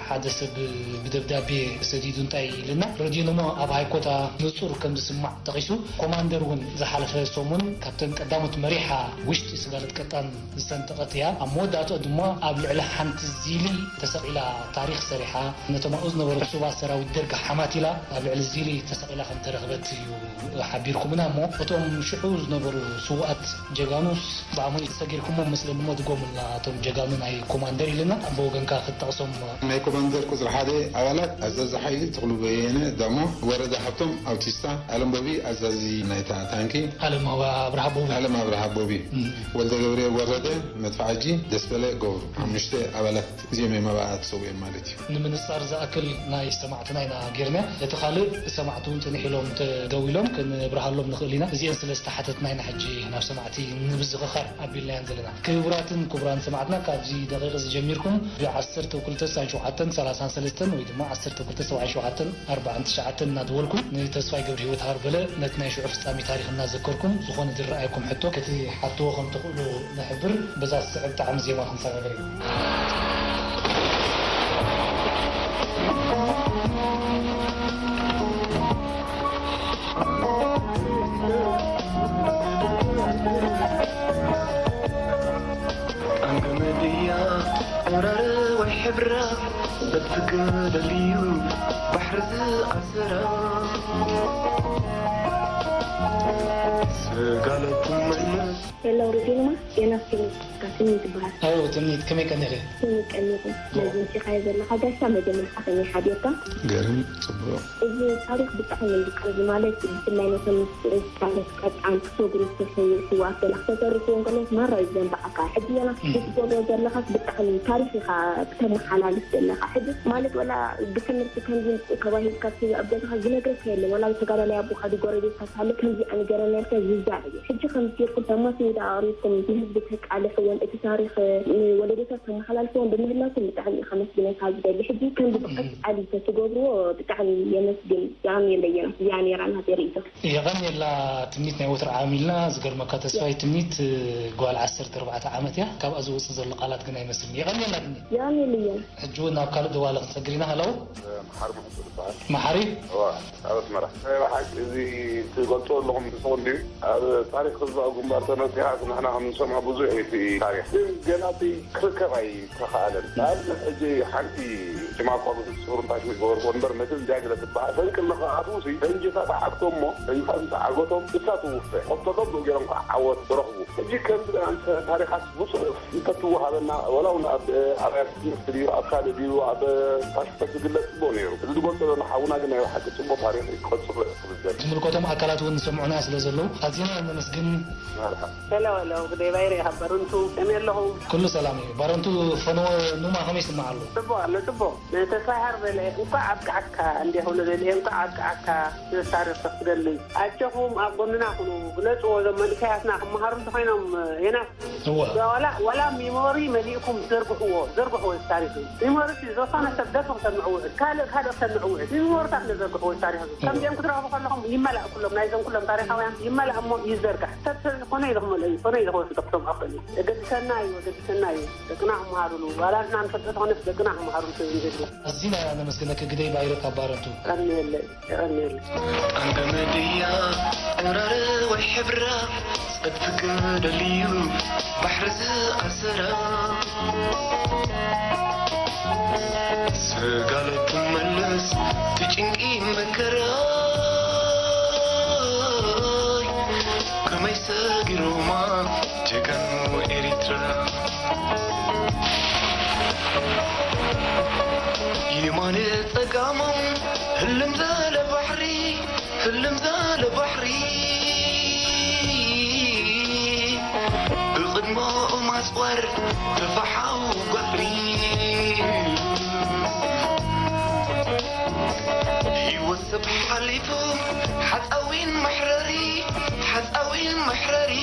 ሓደ ሰብ ብደብዳቤ ሰዲዱ እንታይ ኢልና፣ ረዲዮኖሞ ኣብ ሃይኮታ ንጹር ከም ዝስማዕ ጠቒሱ፣ ኮማንደር እውን ዝሓለፈ ሰሙን ካብተን ቀዳሞት መሪሓ ውሽጢ ስጋለት ቀጣን ዝሰንጠቐት እያ። ኣብ መወዳእትኡ ድማ ኣብ ልዕሊ ሓንቲ ዚሊ ተሰቒላ ታሪኽ ሰሪሓ፣ ነቶም ኣብኡ ዝነበሩ ዕሱባት ሰራዊት ደርግ ሓማቲላ ኣብ ልዕሊ ዚሊ ተሰቒላ ከም ተረኽበት እዩ ሓቢርኩምና እሞ፣ እቶም ሽዑ ዝነበሩ ስዉኣት ጀጋኑስ ብኣመን ተሰጊርኩሞ መስለኒ እሞ ድገሙልና፣ እቶም ጀጋኑ ናይ ኮማንደር ኢልና ብወገንካ ክትጠቕሶም። ናይ ኮማንደር ቁጽሪ ሓደ ኣባላት ኣዛዚ ሓይሊ ተኽሉ በየነ ዳሞ፣ ወረደ ሃብቶም ኣውቲስታ፣ ኣለም ቦቢ ኣዛዚ ናይታ ታንኪ፣ ኣለም ኣብርሃ ቦቢ። ኣለም ኣብርሃ ቦቢ፣ እም። ወልደ ገብርኤል ወረደ መድፍዓጂ፣ ደስበለ ገብሩ፣ ሓሙሽተ ኣባላት እዚኦም እዮም ኣብኣ ተሰዊኦም ማለት እዩ። ንምንጻር ዝኣክል ናይ ሰማዕትና ኢና ጌርና። እቲ ካልእ ሰማዕቲ እውን ጽንሕ ኢሎም ተደዊሎም ክንብርሃሎም ንኽእል ኢና። እዚአን ስለ ዝተሓተትና ኢና ሕጂ ናብ ሰማዕቲ ንምዝኽኻር ኣቢልናየን ዘለና። ክቡራትን ክቡራን ሰማዕትና፣ ካብዚ ደቂቕ እዚ ጀሚርኩም ብ ዓሰርተ ክልተ ስሳን ሸውዓተን ሰላሳን ሰለስተን ወይ ድማ ዓሰርተ ክልተ ሰብዓን ሸውዓተን ኣርባዓን ትሽዓተን እናደወልኩም ንተስፋይ ገብረሂወት ሃርበለ ነቲ ናይ ሽዑ ፍጻሜ ታሪኽ እናዘከርኩም ዝኾነ ዝረኣየኩም ሕቶ ክትሓትዎ ከም ትኽእሉ ንሕብር። በዛ ትስዕብ ጣዕሚ ዜማ ክንሰጋገር እዩ። ኣንገመድያ ዕረር ወይ ሕብራ በትገደልዩ ባሕሪ ዝኣሰራ ስጋለት ትመልስ። ሄሎ፣ ርዲንማ ጤና ስኒ ካትኒ ትበሃል። ኣዎ፣ ትምኒት፣ ከመይ ቀኒኺ? ስኒ ቀኒኹ። ኦ። ነዚ ምሽኻዮ ዘለኻ ጋሻ መጀመርታ ከመይ ሓዲርካ? ገርም፣ ጽቡቕ። እዚ ታሪኽ ብጣዕሚ እዩ ዝቀርብ፣ ማለት ብፍላይ ነቶም ምስ ስጋለት ቀጣን ክሰግሩ ዝተሰዉ ስውኣት ገለ ክተተርፍዎ እንከለስ ማራ እዩ ዘንብዓካ። ሕጂ ገና እም። ክትገብሮ ዘለኻስ ብጣዕሚ ታሪኽ ኢኻ ክተመሓላልፍ ዘለኻ። ሕጂ ማለት ወላ ብትምህርቲ ከምዚ ተባሂልካ ኣብ ገዛኻ ዝነግረካ የለን። ወላ ተጋዳላይ ኣቦኻ ድዩ ጎረቤትካ ተሃልዩ ከምዚ ኣነ ገረና ኢልካ ዝዛረብ እዩ። ሕጂ ከምዚ ጌርኩም ተማስ ሜዳ ኣቕሪብኩም ንህዝቢ ተቃልሕዎን እቲ ታሪኽ ንወለዶታት ተመሓላልፍዎን ብምህላውኩም ብጣዕሚ እየ ከመስግነካ ዝደሊ። ሕጂ ከም ብቐጻሊ ተትገብርዎ ብጣዕሚ የመስግን። የቐንየለይ። እዚኣ ነይራ ናተይ ርእይቶ። የቐንየላ ትምኒት፣ ናይ ወትሩ ዓሚልና። ዝገርመካ ተስፋይ፣ ትምኒት ጓል ዓሰርተ ኣርባዕተ ዓመት እያ። ካብኣ ዝወጽእ ዘሎ ቃላት ግን ኣይመስልን። የቐንየላ ትምኒት። የቐንየለይ። ሕጂ እውን ናብ ካልእ ደዋለ ክንሰግር ኢና። ሃሎ። መሓሪ መሕጹር ይበሃል። መሓሪ? እዋ፣ ኣብ ኣስመራ። ናይ ብሓቂ እዚ ትገልጾ ኣለኹም ትኸውን ድዩ? ኣብ ታሪኽ ህዝባዊ ግንባር ተነጺኻ ንሕና ከም ንሰምዖ ብዙሕ እዩ እቲ ታሪኽ። ግን ገና እቲ ክርከብ ኣይተኻእለን። ንኣብነት ሕጂ ሓንቲ ሽማ እኳ ብንጹር እንታሽሙ ይገበርዎ እምበር፣ መቸም ጃግለ ትበሃል ፈንቅል ንኽኣትዉሲ ፈንጂ ተጣዕቅቶ እሞ፣ ፈንጂ ምስ ዓገቶም እሳ ትውፈ። ቆፍተቶም ብኡ ገይሮም ከዓ ዓወት ዝረኽቡ። ሕጂ ከምዚ ኣንተ ታሪኻት ብጽሑፍ እንተትወሃበና፣ ወላ እውን ኣብ ኣብያተ ትምህርቲ ድዩ፣ ኣብ ካልእ ድዩ፣ ኣብ ፋሽፈት ዝግለጽ ጽቡቕ ነይሩ። እዚ ዝገልጾ ዘሎ ሓውና ግን ናይ ብሓቂ ጽቡቕ ታሪኽ እዩ፣ ክቐጽሎ እዩ ክብል ዘብል። ዝምልከቶም ኣካላት እውን ዝሰምዑና ስለ ዘለዉ ኣዝና ነመስግን። መርሓባ። ሄሎ፣ ሄሎ፣ ግደይ ባይረ ኢኻ፣ ባረንቱ ከመይ ኣለኹም? ኩሉ ሰላም እዩ። ባረንቱ ፈነወ ኑማ ከመይ ይስማዕ ኣሎ? ጽቡቕ ኣሎ፣ ጽቡቕ። ተስፋ ይሃር በለ፣ እንኳዕ ኣብቅዓካ እንዴ ክብሎ ደልየ፣ እንኳዕ ኣብቅዓካ። ዘሳርፍ ክትገልጽ። ኣጆኹም ኣብ ጎንና ኩኑ፣ ግለጽዎ፣ እዞም መንእሰያትና ክመሃሩ እንተኾይኖም፣ ዮናስ፣ እወ። ዋላ፣ ዋላ ሚሞሪ መሊእኩም ዘርግሕዎ፣ ዘርግሕዎ እዚ ታሪኽ እዚ። ሚሞሪ ሲ፣ ዝኾነ ሰብ ደርፊ ክሰምዕ ውዕል፣ ካልእ፣ ካልእ ክሰምዕ ውዕል። ሚሞሪታት ነዘርግሕዎ እዚ ታሪኽ እዚ። እወ። ከምዚኦም ክትረኽቡ ከለኹም ይመላእ ኩሎም፣ ናይዞም ኩሎም ታሪኻውያን ይመላእ እሞ ይዘርጋሕ። ሰብ ሰብ ዝኾነ ኢሉ ክመልኦ እዩ፣ ዝኾነ ኢሉ ክወስዶ ክሰምዖ ክኽእል እዩ። የገድሰና እዩ፣ የገድሰና እዩ። ደቅና ክመሃሩሉ፣ ዋላ ንሕና ንፈልጦ ተኾነስ ደቅና ክመሃሩሉ ሰብ እዩ ዘድልዮ። ኣዚና ነመስግነኪ ግደይ ባይረ ካብ ባረንቱ። ቀንየለይ። የቐንየልና። ኣንገመድያ ዕራረ ወይ ሕብራ ጸድፊ ክደልዩ ባሕሪ ዝኣሰራ ስጋለ ትመልስ ትጭንቂ መከራ ከመይ ሰጊሮማ ጀጋኑ ኤሪትራ የማነ ጸጋሞም ህልም ዘለ ባሕሪ ህልም ዘለ ባሕሪ ብቕድሞኦም ኣጽዋር ተፋሓው ባሕሪ ህይወት ሰብ ሓሊፉ ሓፃዊን መሕረሪ ሓፃዊን መሕረሪ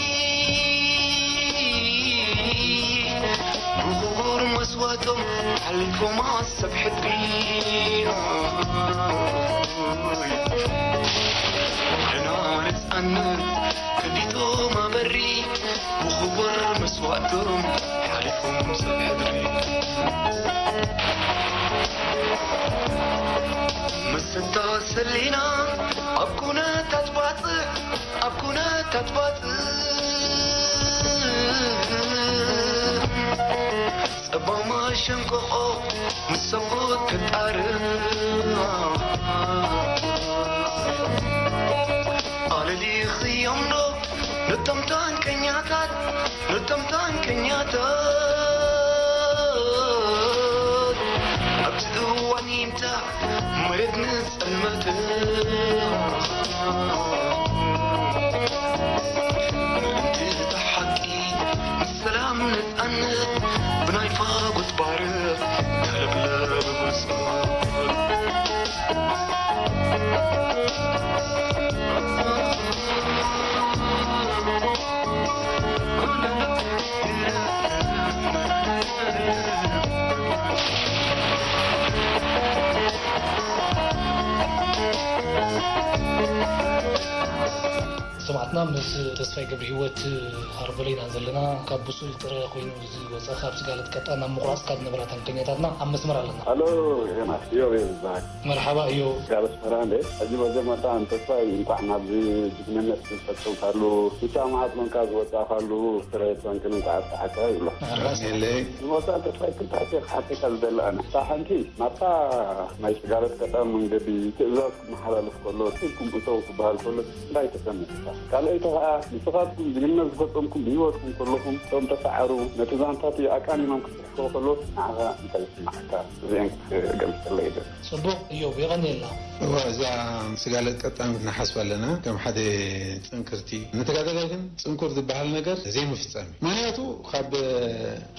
ብኽቡር መስዋእቶም ሓሊፎም ሰብ ሕድሪ ንሕና ነፃነት ከፊቶም በሪ ብኽቡር መስዋእቶም ሓሊፎም ሰብ ሕድሪ መሰታ ሰሊና ኣብ ኩነታት ባጽዕ ኣብ ኩነታት ባጽዕ ጸባማ ሸንቆቆ ንሰቦት ክጣርም ኣለሊኽዮምዶ ነቶም ታንከኛታት ነቶም ታንከኛታት ኣብቲ እዋን ይምታ መሬት ንጸልመት ምእንቲ እቲ ሓቂ ንሰላም ነጻነት ብናይ ፋጎት ባርዕ ተለብለብ ብጾት ሰማዕትና ምስ ተስፋይ ገብረ ህይወት ሃርበለ ኢና ዘለና። ካብ ብሱል ጥረ ኮይኑ ዝወፀ ካብ ስጋለት ቀጣ ናብ ምቑራፅ ካብ ዝነበራ ታንከኛታትና ኣብ መስመር ኣለና። ኣሎ ዮናስ፣ እዮብ እየ ዝበሃል። መርሓባ እዮብ። ካብ ኣስመራ እንደ ሕጂ መጀመርታ ንተስፋይ እንኳዕ ናብዚ ጅግንነት ዝፈጸምካሉ፣ ብጫ ማዕጾንካ ዝወጻእካሉ ስርየት ባንክን እንኳዕ ኣብጽሓካ ይብሎ። ኣራስ የለይ። ንመወዳእታ ተስፋይ ክልተ ሕቶ ክሓተካ ዝደሊ ኣነ። እታ ሓንቲ ናብታ ናይ ስጋለት ቀጣ መንገዲ ትእዛዝ ክመሓላለፍ ከሎ፣ ኢልኩም እተው ክበሃል ከሎ እንታይ ተሰሚዕካ? ካልኣይቲ ከኣ ንስኻትኩም ጅግንነት ዝፈጸምኩም ብህይወትኩም ከለኹም እቶም ተሰዓሩ ነቲ ዛንታ እቲ ኣቃኒኖም ክጽሕፍዎ ከለዉ ንዓኻ እንታይ ይስምዓካ? እዚኤን ክገልጸለይ ይደሊ። ጽቡቕ እዮብ፣ የቐንየልና። እወ፣ እዛ ስጋለት ቀጣ ንሓስባ ኣለና ከም ሓደ ጽንክርቲ። ንተጋዳላይ ግን ጽንኩር ዝበሃል ነገር ዘይምፍጻም እዩ። ምኽንያቱ ካብ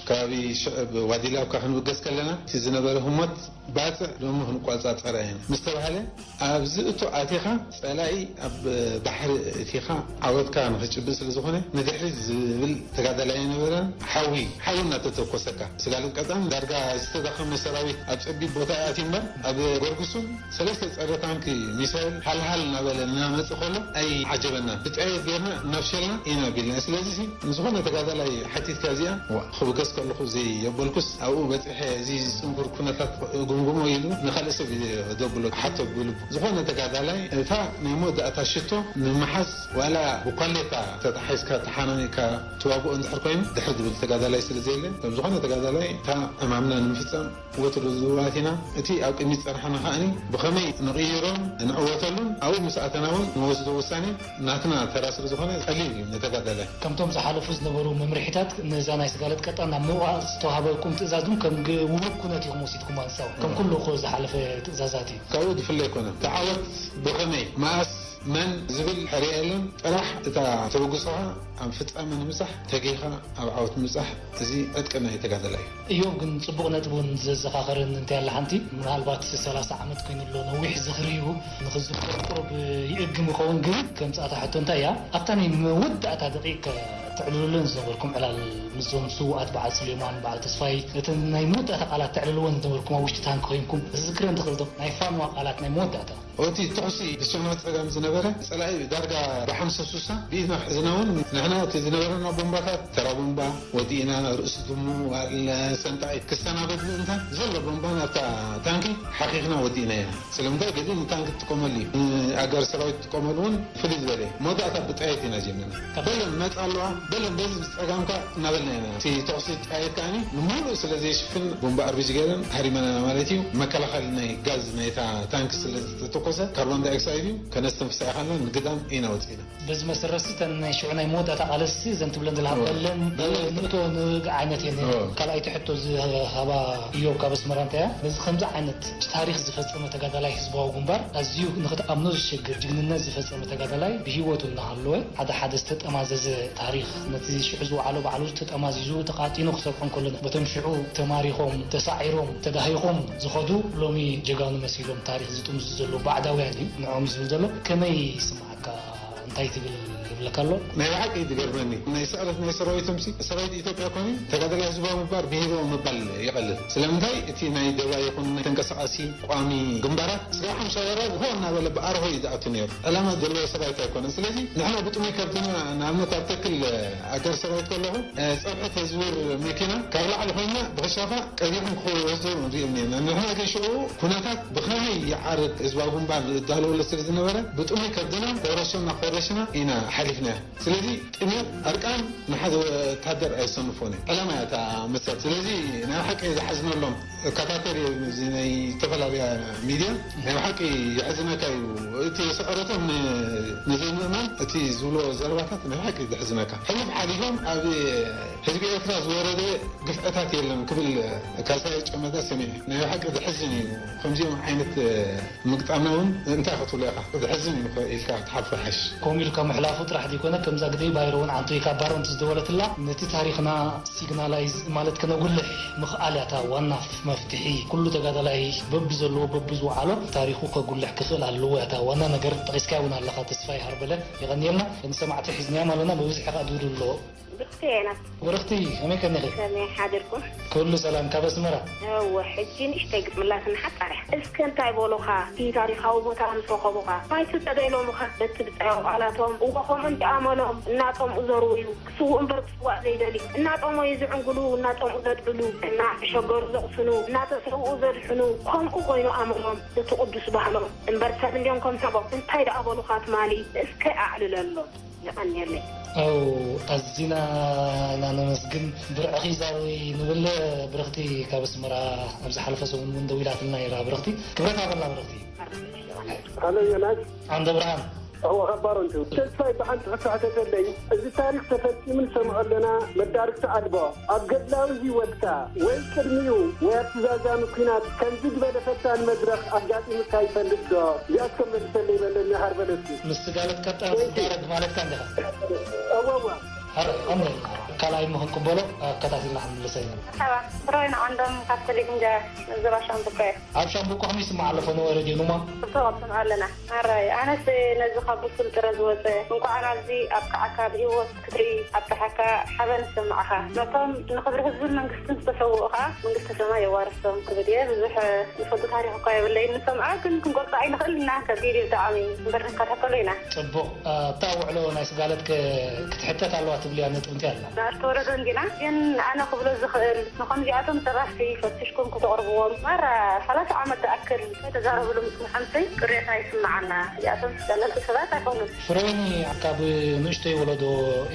ከባቢ ሽዕብ ዋዲላብካ ክንብገስ ከለና እቲ ዝነበረ ህሞት ባጽዕ ሎሚ ክንቆጻጸራ ኢና ምስ ተባህለ ኣብዚ እቶ ኣቲኻ ጸላኢ ኣብ ባሕሪ እቲኻ ዓወትካ ንኽጭብጥ ስለ ዝኾነ ንድሕሪት ዝብል ተጋዳላይ ኣይነበረን። ሓዊ ሓዊ እናተተኮሰካ ስጋለት ቀጣን ዳርጋ ዝተዳኸመ ሰራዊት ኣብ ጸቢብ ቦታ ይኣትዩ እምበር ኣብ ጎርጉሱን ሰለስተ ጸረ ታንኪ ሚሳይል ሃልሃል እናበለ እናመጽእ ከሎ ኣይዓጀበናን። ብጥያየት ጌርና እናፍሸልና ኢና ቢልና። ስለዚ ሲ ንዝኾነ ተጋዳላይ ሓቲትካ እዚኣ ክብገስ ከለኹ ዘየበልኩስ ኣብኡ በጺሐ እዚ ዝጽንኩር ኩነታት ግምግሞ ኢሉ ንኻልእ ሰብ እዩ ዘብሎ ሓቶ ብልቡ። ዝኾነ ተጋዳላይ እታ ናይ መወዳእታ ሽቶ ንምሓዝ ዋላ ብኳሌታ ተታሒዝካ ተሓናኒቕካ ትዋግኦ እንድሕር ኮይኑ ድሕር ዝብል ተጋዳላይ ስለ ዘየለ ከም ዝኾነ ተጋዳላይ እታ ዕማምና ንምፍጻም ወትሩ ዝውራት ኢና። እቲ ኣብ ቅድሚት ዝጸንሓና ከኣኒ ብኸመይ ንቕይሮን ንዕወተሉን ኣብኡ ምስ ኣተና እውን ንወስዶ ውሳኔ ናትና ተራ ስለ ዝኾነ ቀሊል እዩ ንተጋዳላይ። ከምቶም ዝሓለፉ ዝነበሩ መምርሒታት ነዛ ናይ ስጋለት ቀጣን ናብ ምውቓዕ ዝተዋሃበኩም ትእዛዝ እውን ከም ግ- ውሁብ ኩነት ኢኹም ወሲድኩም ኣንሳው ከም ኩሉ እኮ ዝሓለፈ ትእዛዛት እዩ። ካብኡ ዝፍለ ኣይኮነን። እቲ ዓወት ብኸመይ፣ መኣስ፣ መን ዝብል ሕርያ የለን። ጥራሕ እታ ተበግሶኻ ኣብ ፍጻመ ንምብጻሕ ተጊኻ ኣብ ዓወት ምብጻሕ እዚ ዕጥቂ ናይ ተጋዳላይ እዩ። እዮብ ግን ጽቡቕ ነጥቢ እውን ዘዘኻኸረኒ እንታይ ኣላ ሓንቲ ምናልባት ሰላሳ ዓመት ኮይኑ ኣሎ ነዊሕ ዝኽሪ እዩ ንኽዝከር ቁሩብ ይእግም ይኸውን ግን ከምጻእታ ሕቶ እንታይ እያ ኣብታ ናይ መወዳእታ ደቂቅ ትዕልሉለን ዝነበርኩም ዕላል ምስዞም ስውኣት በዓል ስሌማን በዓል ተስፋይ እቲ ናይ መወዳእታ ቃላት ትዕልልወን ዝነበርኩም ኣብ ውሽጢ ታንክ ኮይንኩም ዝዝክረን ትኽእል ዶ ናይ ፋንዋ ቃላት ናይ መወዳእታ እቲ ተኹሲ ብሸነኽ ጸጋም ዝነበረ ጸላኢ ዳርጋ ብሓምሳ ሱሳ ብኢድና ክሕዝና እውን ንሕና እቲ ዝነበረና ቦምባታት ተራ ቦምባ ወዲእና ርእሲ ድሙ ሰንጣቂ ክሰናበድ ምእንታን ዘሎ ቦምባ ናብታ ታንኪ ሓኺኽና ወዲእናያ። ስለምንታይ ገዲም ንታንኪ ትጥቀመሉ እዩ ንኣጋር ሰራዊት ትጥቀመሉ እውን ፍልይ ዝበለ መወዳእታ ብጣየት ኢና ጀሚርና። በለን መፃ ኣለዋ በለን በዚ ብፀጋምካ እናበልና ኢና እቲ ተኹሲ ጣየት ከዓኒ ንሙሉእ ስለ ዘይሽፍን ቦምባ ኣርቢጂ ገይረን ሃሪመናና ማለት እዩ። መከላኸሊ ናይ ጋዝ ናይታ ታንኪ ስለ ዝተተኮሰ ካርቦን ዳይኦክሳይድ እዩ ከነስተንፍሳ ይኻልና ንግዳም ኢና ወፂና። በዚ መሰረት እተን ናይ ሽዑ ናይ መወዳእታ ቃለሲ እዘን ትብለን ዘለሃበለን ንእቶ ንግ ዓይነት እየን ካልኣይቲ ሕቶ ዝሃባ እዮብ ካብ ኣስመራ እንታይ እያ ነዚ ከምዚ ዓይነት ታሪክ ዝፈፀመ ተጋዳላይ ህዝባዊ ግንባር ኣዝዩ ንክትኣምኖ ዝሸግር ጅግንነት ዝፈፀመ ተጋዳላይ ብሂወቱ እናሃለወ ሓደ ሓደ ዝተጠማዘዘ ታሪክ ነቲ ሽዑ ዝወዓሎ ባዕሉ ተጠማዚዙ ተቃጢኑ ክሰርሖ እንከሎ በቶም ሽዑ ተማሪኾም ተሳዒሮም ተዳሂኾም ዝኸዱ ሎሚ ጀጋኑ መሲሎም ታሪክ ዝጥምዙ ዘለዉ ባዕዳውያን እዩ ንዕኦም ዝብል ዘሎ ከመይ ይስምዓካ እንታይ ትብል ይብለካ ኣሎ። ናይ ብሓቂ እዩ ዝገርመኒ ናይ ስዕረት ናይ ሰራዊቶም ሲ ሰራዊት ኢትዮጵያ ኮነ ተጋዳላይ ህዝባዊ ምባል ብሂሮ ምባል ይቐልል ስለምንታይ እቲ ናይ ደባ ይኹን ናይ ተንቀሳቃሲ ቋሚ ግንባራት ስጋብ ሓምሳ ወራር ሆ እናበለ ብኣርሆ እዩ ዝኣቱ ነይሩ ዕላማ ዘለዎ ሰራዊት ኣይኮነን ስለዚ ንሕና ብጥሙይ ከብድና ንኣብነት ኣብ ተክል ኣጋር ሰራዊት ከለኹ ፀብሒ ተዝውር መኪና ካብ ላዕሊ ኮይና ብክሻፋ ቀዲሖም ክወስዱ ንሪኦም ነርና ንሕና ግን ሽዑ ኩነታት ብኸመይ ይዓርግ ህዝባዊ ግንባር ዝዳለወሉ ስለ ዝነበረ ብጥሙይ ከብድና ኮረሸና ኮረሽና ኢና ሓሊፍናያ ስለዚ ጥሜት ዕርቃን ንሓደ ወታደር ኣየሰንፎን እዩ ዕላማ እያ እታ መሰል ስለዚ ናይ ሓቂ ዝሓዝነሎም እከታተል እየ እዚ ናይ ዝተፈላለያ ሚድያ ናይ ሓቂ ይሕዝነካ እዩ እቲ ስዕረቶም ንዘይምእማን እቲ ዝብሎ ዘረባታት ናይ ሓቂ ዝሕዝነካ ሕሉፍ ሓሊፎም ኣብ ህዝቢ ኤርትራ ዝወረደ ግፍዕታት የለን ክብል ካብ ሳይ ጨመዳ ሰሚዐ ናይ ሓቂ ዝሕዝን እዩ ከምዚኦም ዓይነት ምግጣምና እውን እንታይ ክትብሎ ኢኻ ዝሕዝን እዩ ኢልካ ክትሓልፎ ይሓይሽ። ከምኡ ኢልካ ምሕላፉ ጥራሕ ዘይኮነ ከምዛ ግደይ ባይሮ እውን ዓንቶይ ካብ ባሮንት ዝደወለትላ ነቲ ታሪኽና ሲግናላይዝ ማለት ክነጉልሕ ምኽኣል እያ እታ ዋና መፍትሒ። ኩሉ ተጋዳላይ በብዘለዎ በብዝወዓሎ ታሪኹ ከጉልሕ ክኽእል ኣለዎ እያ እታ ዋና ነገር። ጠቒስካያ እውን ኣለኻ ተስፋይ ሃርበለ። የቐንየልና። ንሰማዕቲ ሒዝናዮም ኣለና። ብብዝሒ ከኣ ድውድል ኣለዎ። ብርክቲ እየ ናት። ብርክቲ ከመይ ከኒኺ? ከመይ ሓደርኩም? ኩሉ ሰላም ካብ ኣስመራ። እወ ሕጂ ንእሽተይ ግጥምላትና ሓጻር እያ። እስከ እንታይ በሉኻ? እቲ ታሪኻዊ ቦታ ምስ ረኸቡኻ ማይ ስተ ዶ ኢሎምኻ? በቲ ብጻያዊ ቃላቶም እወ ከምኡ እንዲ ኣመሎም እናጠምኡ ዘርውዩ ክስውኡ እምበር ክስዋእ ዘይደልዩ እናጠመዩ ዝዕንግሉ እናጠምኡ ዘጥዕሉ እናተሸገሩ ዘቕስኑ እናተሰውኡ ዘድሕኑ ከምኡ ኮይኑ ኣመሎም እቲ ቅዱስ ባህሎም እምበር ሰብ እንድዮም ከም ሰቦም እንታይ ደኣ በሉኻ ትማሊ እስከ ኣዕልለሎም። የቐንየለይ። ኣው ኣዚና ኢና ነመስግን ብርዕኺ ዛረዊ ንብል ብርኽቲ ካብ ኣስመራ ኣብ ዝሓለፈ ሰሙን እውን ደዊላትና ነይራ ብርኽቲ ክብረት ሃበላ ብርኽቲ። ሃሎ ዮናስ። ዓንደ ብርሃን። እወ ካብ ባሮንቱ ተስፋይ ብሓንቲ ክተሓተተለይ እዚ ታሪክ ተፈጺሙ ንሰምዖ ኣለና መዳርግቲ ኣልቦ ኣብ ገድላዊ ህይወትካ ወይ ቅድሚኡ ወይ ኣብቲ ዛዛሚ ኲናት ከምዚ ዝበለ ፈታኒ መድረኽ ኣጋጢሙካ ይፈልጥ ዶ? እዚኣስ ከም መልሰለይ በለኒ ሃርበለሲ። ምስ ስጋለት ቀጣን ዝዳረግ ማለትካ እንዲኻ? እወ እወ። ሃረ፣ ቀንደ። ካልኣይ እሞ ክንቅበሎ ኣከታቲልና ክንምልሰ ኢና። መርሓባ፣ ብሮይን ዓንዶም ካብ ቴሌቪንጃ ዞባ ሻምብቆ እየ። ኣብ ሻምብቆ ከመይ ይስማዕ ኣሎ ፈነወ ሬድዮ ኑማ? ጽቡቕ ንሰምዖ ኣለና። ኣራይ፣ ኣነስ ነዚ ካብ ብሱል ጥረ ዝወጸ፣ እንኳዕ ናብዚ ኣብቅዓካ፣ ብህይወት ክትርኢ ኣብቅዓካ፣ ሓበን ይስምዓኻ። ነቶም ንኽብሪ ህዝብን መንግስትን ዝተሰውኡ ኸኣ መንግስተ ሰማይ የዋርሶም ክብል እየ። ብዙሕ ዝፈልጦ ታሪኽ እኳ የብለይን፣ ንሰምዖ ግን ክንገልጾ ኣይንኽእል ኢና። ከቢድ እዩ ብጣዕሚ፣ እምበር ንከታተሎ ኢና። ጽቡቕ። ኣብታ ውዕሎ ናይ ስጋለት ከ-፣ ክትሕተት ኣለዋ ትብልያ ነጥቢ እንታይ ኣላ? ንኣሽቱ ወረዶ እንዲና፣ ግን ኣነ ክብሎ ዝኽእል፣ ንኸምዚኣቶም ሰባት ፈቲሽኩም ከተቕርብዎም። ማራ ሰላሳ ዓመት ዝኣክል ተዛረብሉ ምስ ምሓምሰይ ቅሬታ ይስምዓና። እዚኣቶም ዝጠለልኩ ሰባት ኣይኮኑን። ፍሬኒ፣ ካብ ንእሽተይ ወለዶ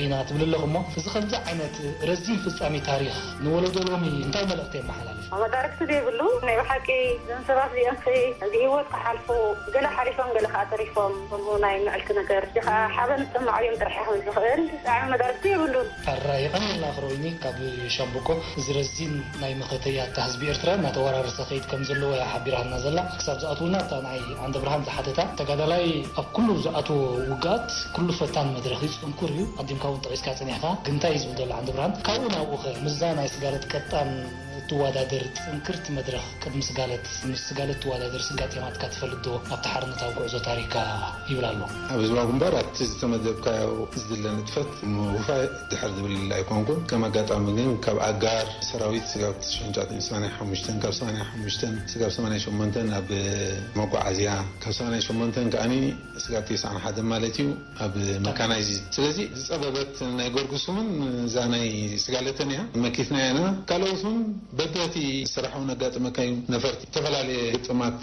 ኢና ትብል ኣለኹ እሞ፣ እዚ ከምዚ ዓይነት ረዚን ፍጻሜ ታሪኽ ንወለዶ ሎሚ እንታይ መልእኽቲ የመሓላልፍ? መዳርግቲ ዘይብሉ ናይ ብሓቂ፣ እዞም ሰባት እዚኦም ሲ ብህይወት ክሓልፉ፣ ገለ ሓሊፎም ገለ ከዓ ተሪፎም፣ ከምኡ ናይ ምዕልቲ ነገር እዚ ከዓ ሓበን ዝስምዖ እዮም ጥራሕ ይኸውን ዝኽእል። ብጣዕሚ መዳርግቲ የብሉን። ሕራይ የቐንየልና ክሮይኒ ካብ ሻምብቆ። እዚ ረዚን ናይ መኸተያታ ህዝቢ ኤርትራ እናተወራረሰ ከይድ ከም ዘለዎ እያ ሓቢራና ዘላ። ክሳብ ዝኣትውና እታ ንዓይ ዓንደ ብርሃን ዝሓተታ፣ ተጋዳላይ ኣብ ኩሉ ዝኣትዎ ውግኣት ኩሉ ፈታን መድረኽ እዩ፣ ጽንኩር እዩ። ኣዲምካ እውን ጠቒስካ ጸኒሕካ። ግን እንታይ እዩ ዝብል ዘሎ ዓንደ ብርሃን? ካብኡ ናብኡ ኸ ምስዛ ናይ ስጋለት ቀጣን እትወዳደር ጽንክርቲ መድረኽ ቅድሚ ስጋለት፣ ምስ ስጋለት ትወዳደር ስጋጥ የማትካ ትፈልጥ ዶ ኣብቲ ሓርነታዊ ጉዕዞ ታሪካ? ይብል ኣሎ። ኣብ ህዝባዊ ግንባር ኣብቲ ዝተመደብካዮ ዝድለ ንጥፈት ምውፋይ ድሕር ዝብል ኣይኮንኩን። ከም ኣጋጣሚ ግን ካብ ኣጋር ሰራዊት ስጋብ ትሽዓን ትሽዓን ሰማንያን ሓሙሽተን፣ ካብ ሰማንያን ሓሙሽተን ስጋብ ሰማንያን ሸሞንተን ኣብ መጓዓዝያ፣ ካብ ሰማንያን ሸሞንተን ከኣኒ ስጋብ ተስዓን ሓደን ማለት እዩ ኣብ መካናይዝ። ስለዚ ዝጸበበት ናይ ጎርጉስምን እዛ ናይ ስጋለተን እያ መኪትና ኢና። ካልኦት እውን በዳቲ ስራሕ እውን ኣጋጥመካ እዩ። ነፈርቲ ዝተፈላለየ ግጥማት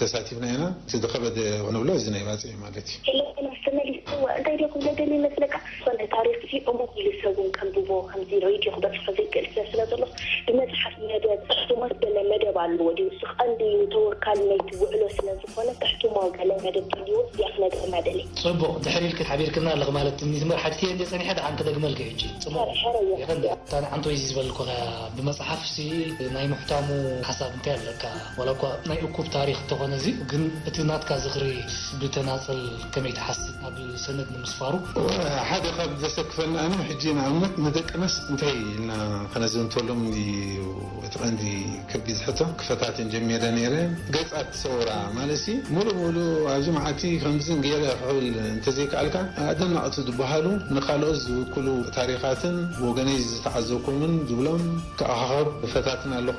ተሳቲፍና ኢና። እቲ ዝኸበደ ንብሎ እዚ ናይ ባጽዕ ማለት እዩ። ሄለናስ ተመሊሱ። እዋ፣ እንታይ ድየ ክብሎ ደልየ ይመስለካ? ዝኾነ ታሪኽ እዚ ዕሙቕ ኢሉ ሰብ እውን ከንብቦ፣ ከምዚ ሬድዮ ክበጽሖ ዘይክእል ሰብ ስለ ዘሎ፣ ብመጽሓፍ መደብ፣ ሕትሞት ገለ መደብ ኣለዎ ድዩ? እሱ ቀንዲ ተወካሊ ናይቲ ውዕሎ ስለ ዝኾነ፣ ከሕትሞ ገለ መደብ ተልይዎ፣ እዚኣ ክነግረና ደልየ። ጽቡቕ፣ ድሕሪ ኢልኪ ሓቢርክና ኣለኺ ማለት ትምኒት እምበር፣ ሓቲተዮ እንደ ጸኒሐ፣ ደሓን ክደግመልኪ ሕጂ። ጽቡቕ። ሕረ፣ ሕረ እየ። ይቐንደ። እታ ንዓንቶይ እዚ ዝበልኩኻ ብመጽሓፍሲ ናይ ምሕታሙ ሓሳብ እንታይ ኣለካ? ዋላ እኳ ናይ እኩብ ታሪኽ እንተኾነ እዚ፣ ግን እቲ ናትካ ዝኽሪ ብተናጸል ከመይ ትሓስብ? ኣብ ሰነድ ንምስፋሩ? ሓደ ካብ ዘሰክፈኒ ኣነ ሕጂ ንኣብነት ንደቂ ኣንስት እንታይ ኢልና ከነዘንተሎም እዩ እቲ ቀንዲ ከቢድ ሕቶ። ክፈታተን ጀሚረ ነይረ። ገጻት ሰውራ ማለት ሲ ሙሉእ ሙሉእ ኣብዚ መዓልቲ ከምዚ ገይረ ክብል እንተዘይከኣልካ፣ ኣደነቕቲ ዝበሃሉ ንኻልኦት ዝውክሉ ታሪኻትን ብወገነይ ዝተዓዘብኩምን ዝብሎም ክኣኻኸብ እፈታትን ኣለኹ።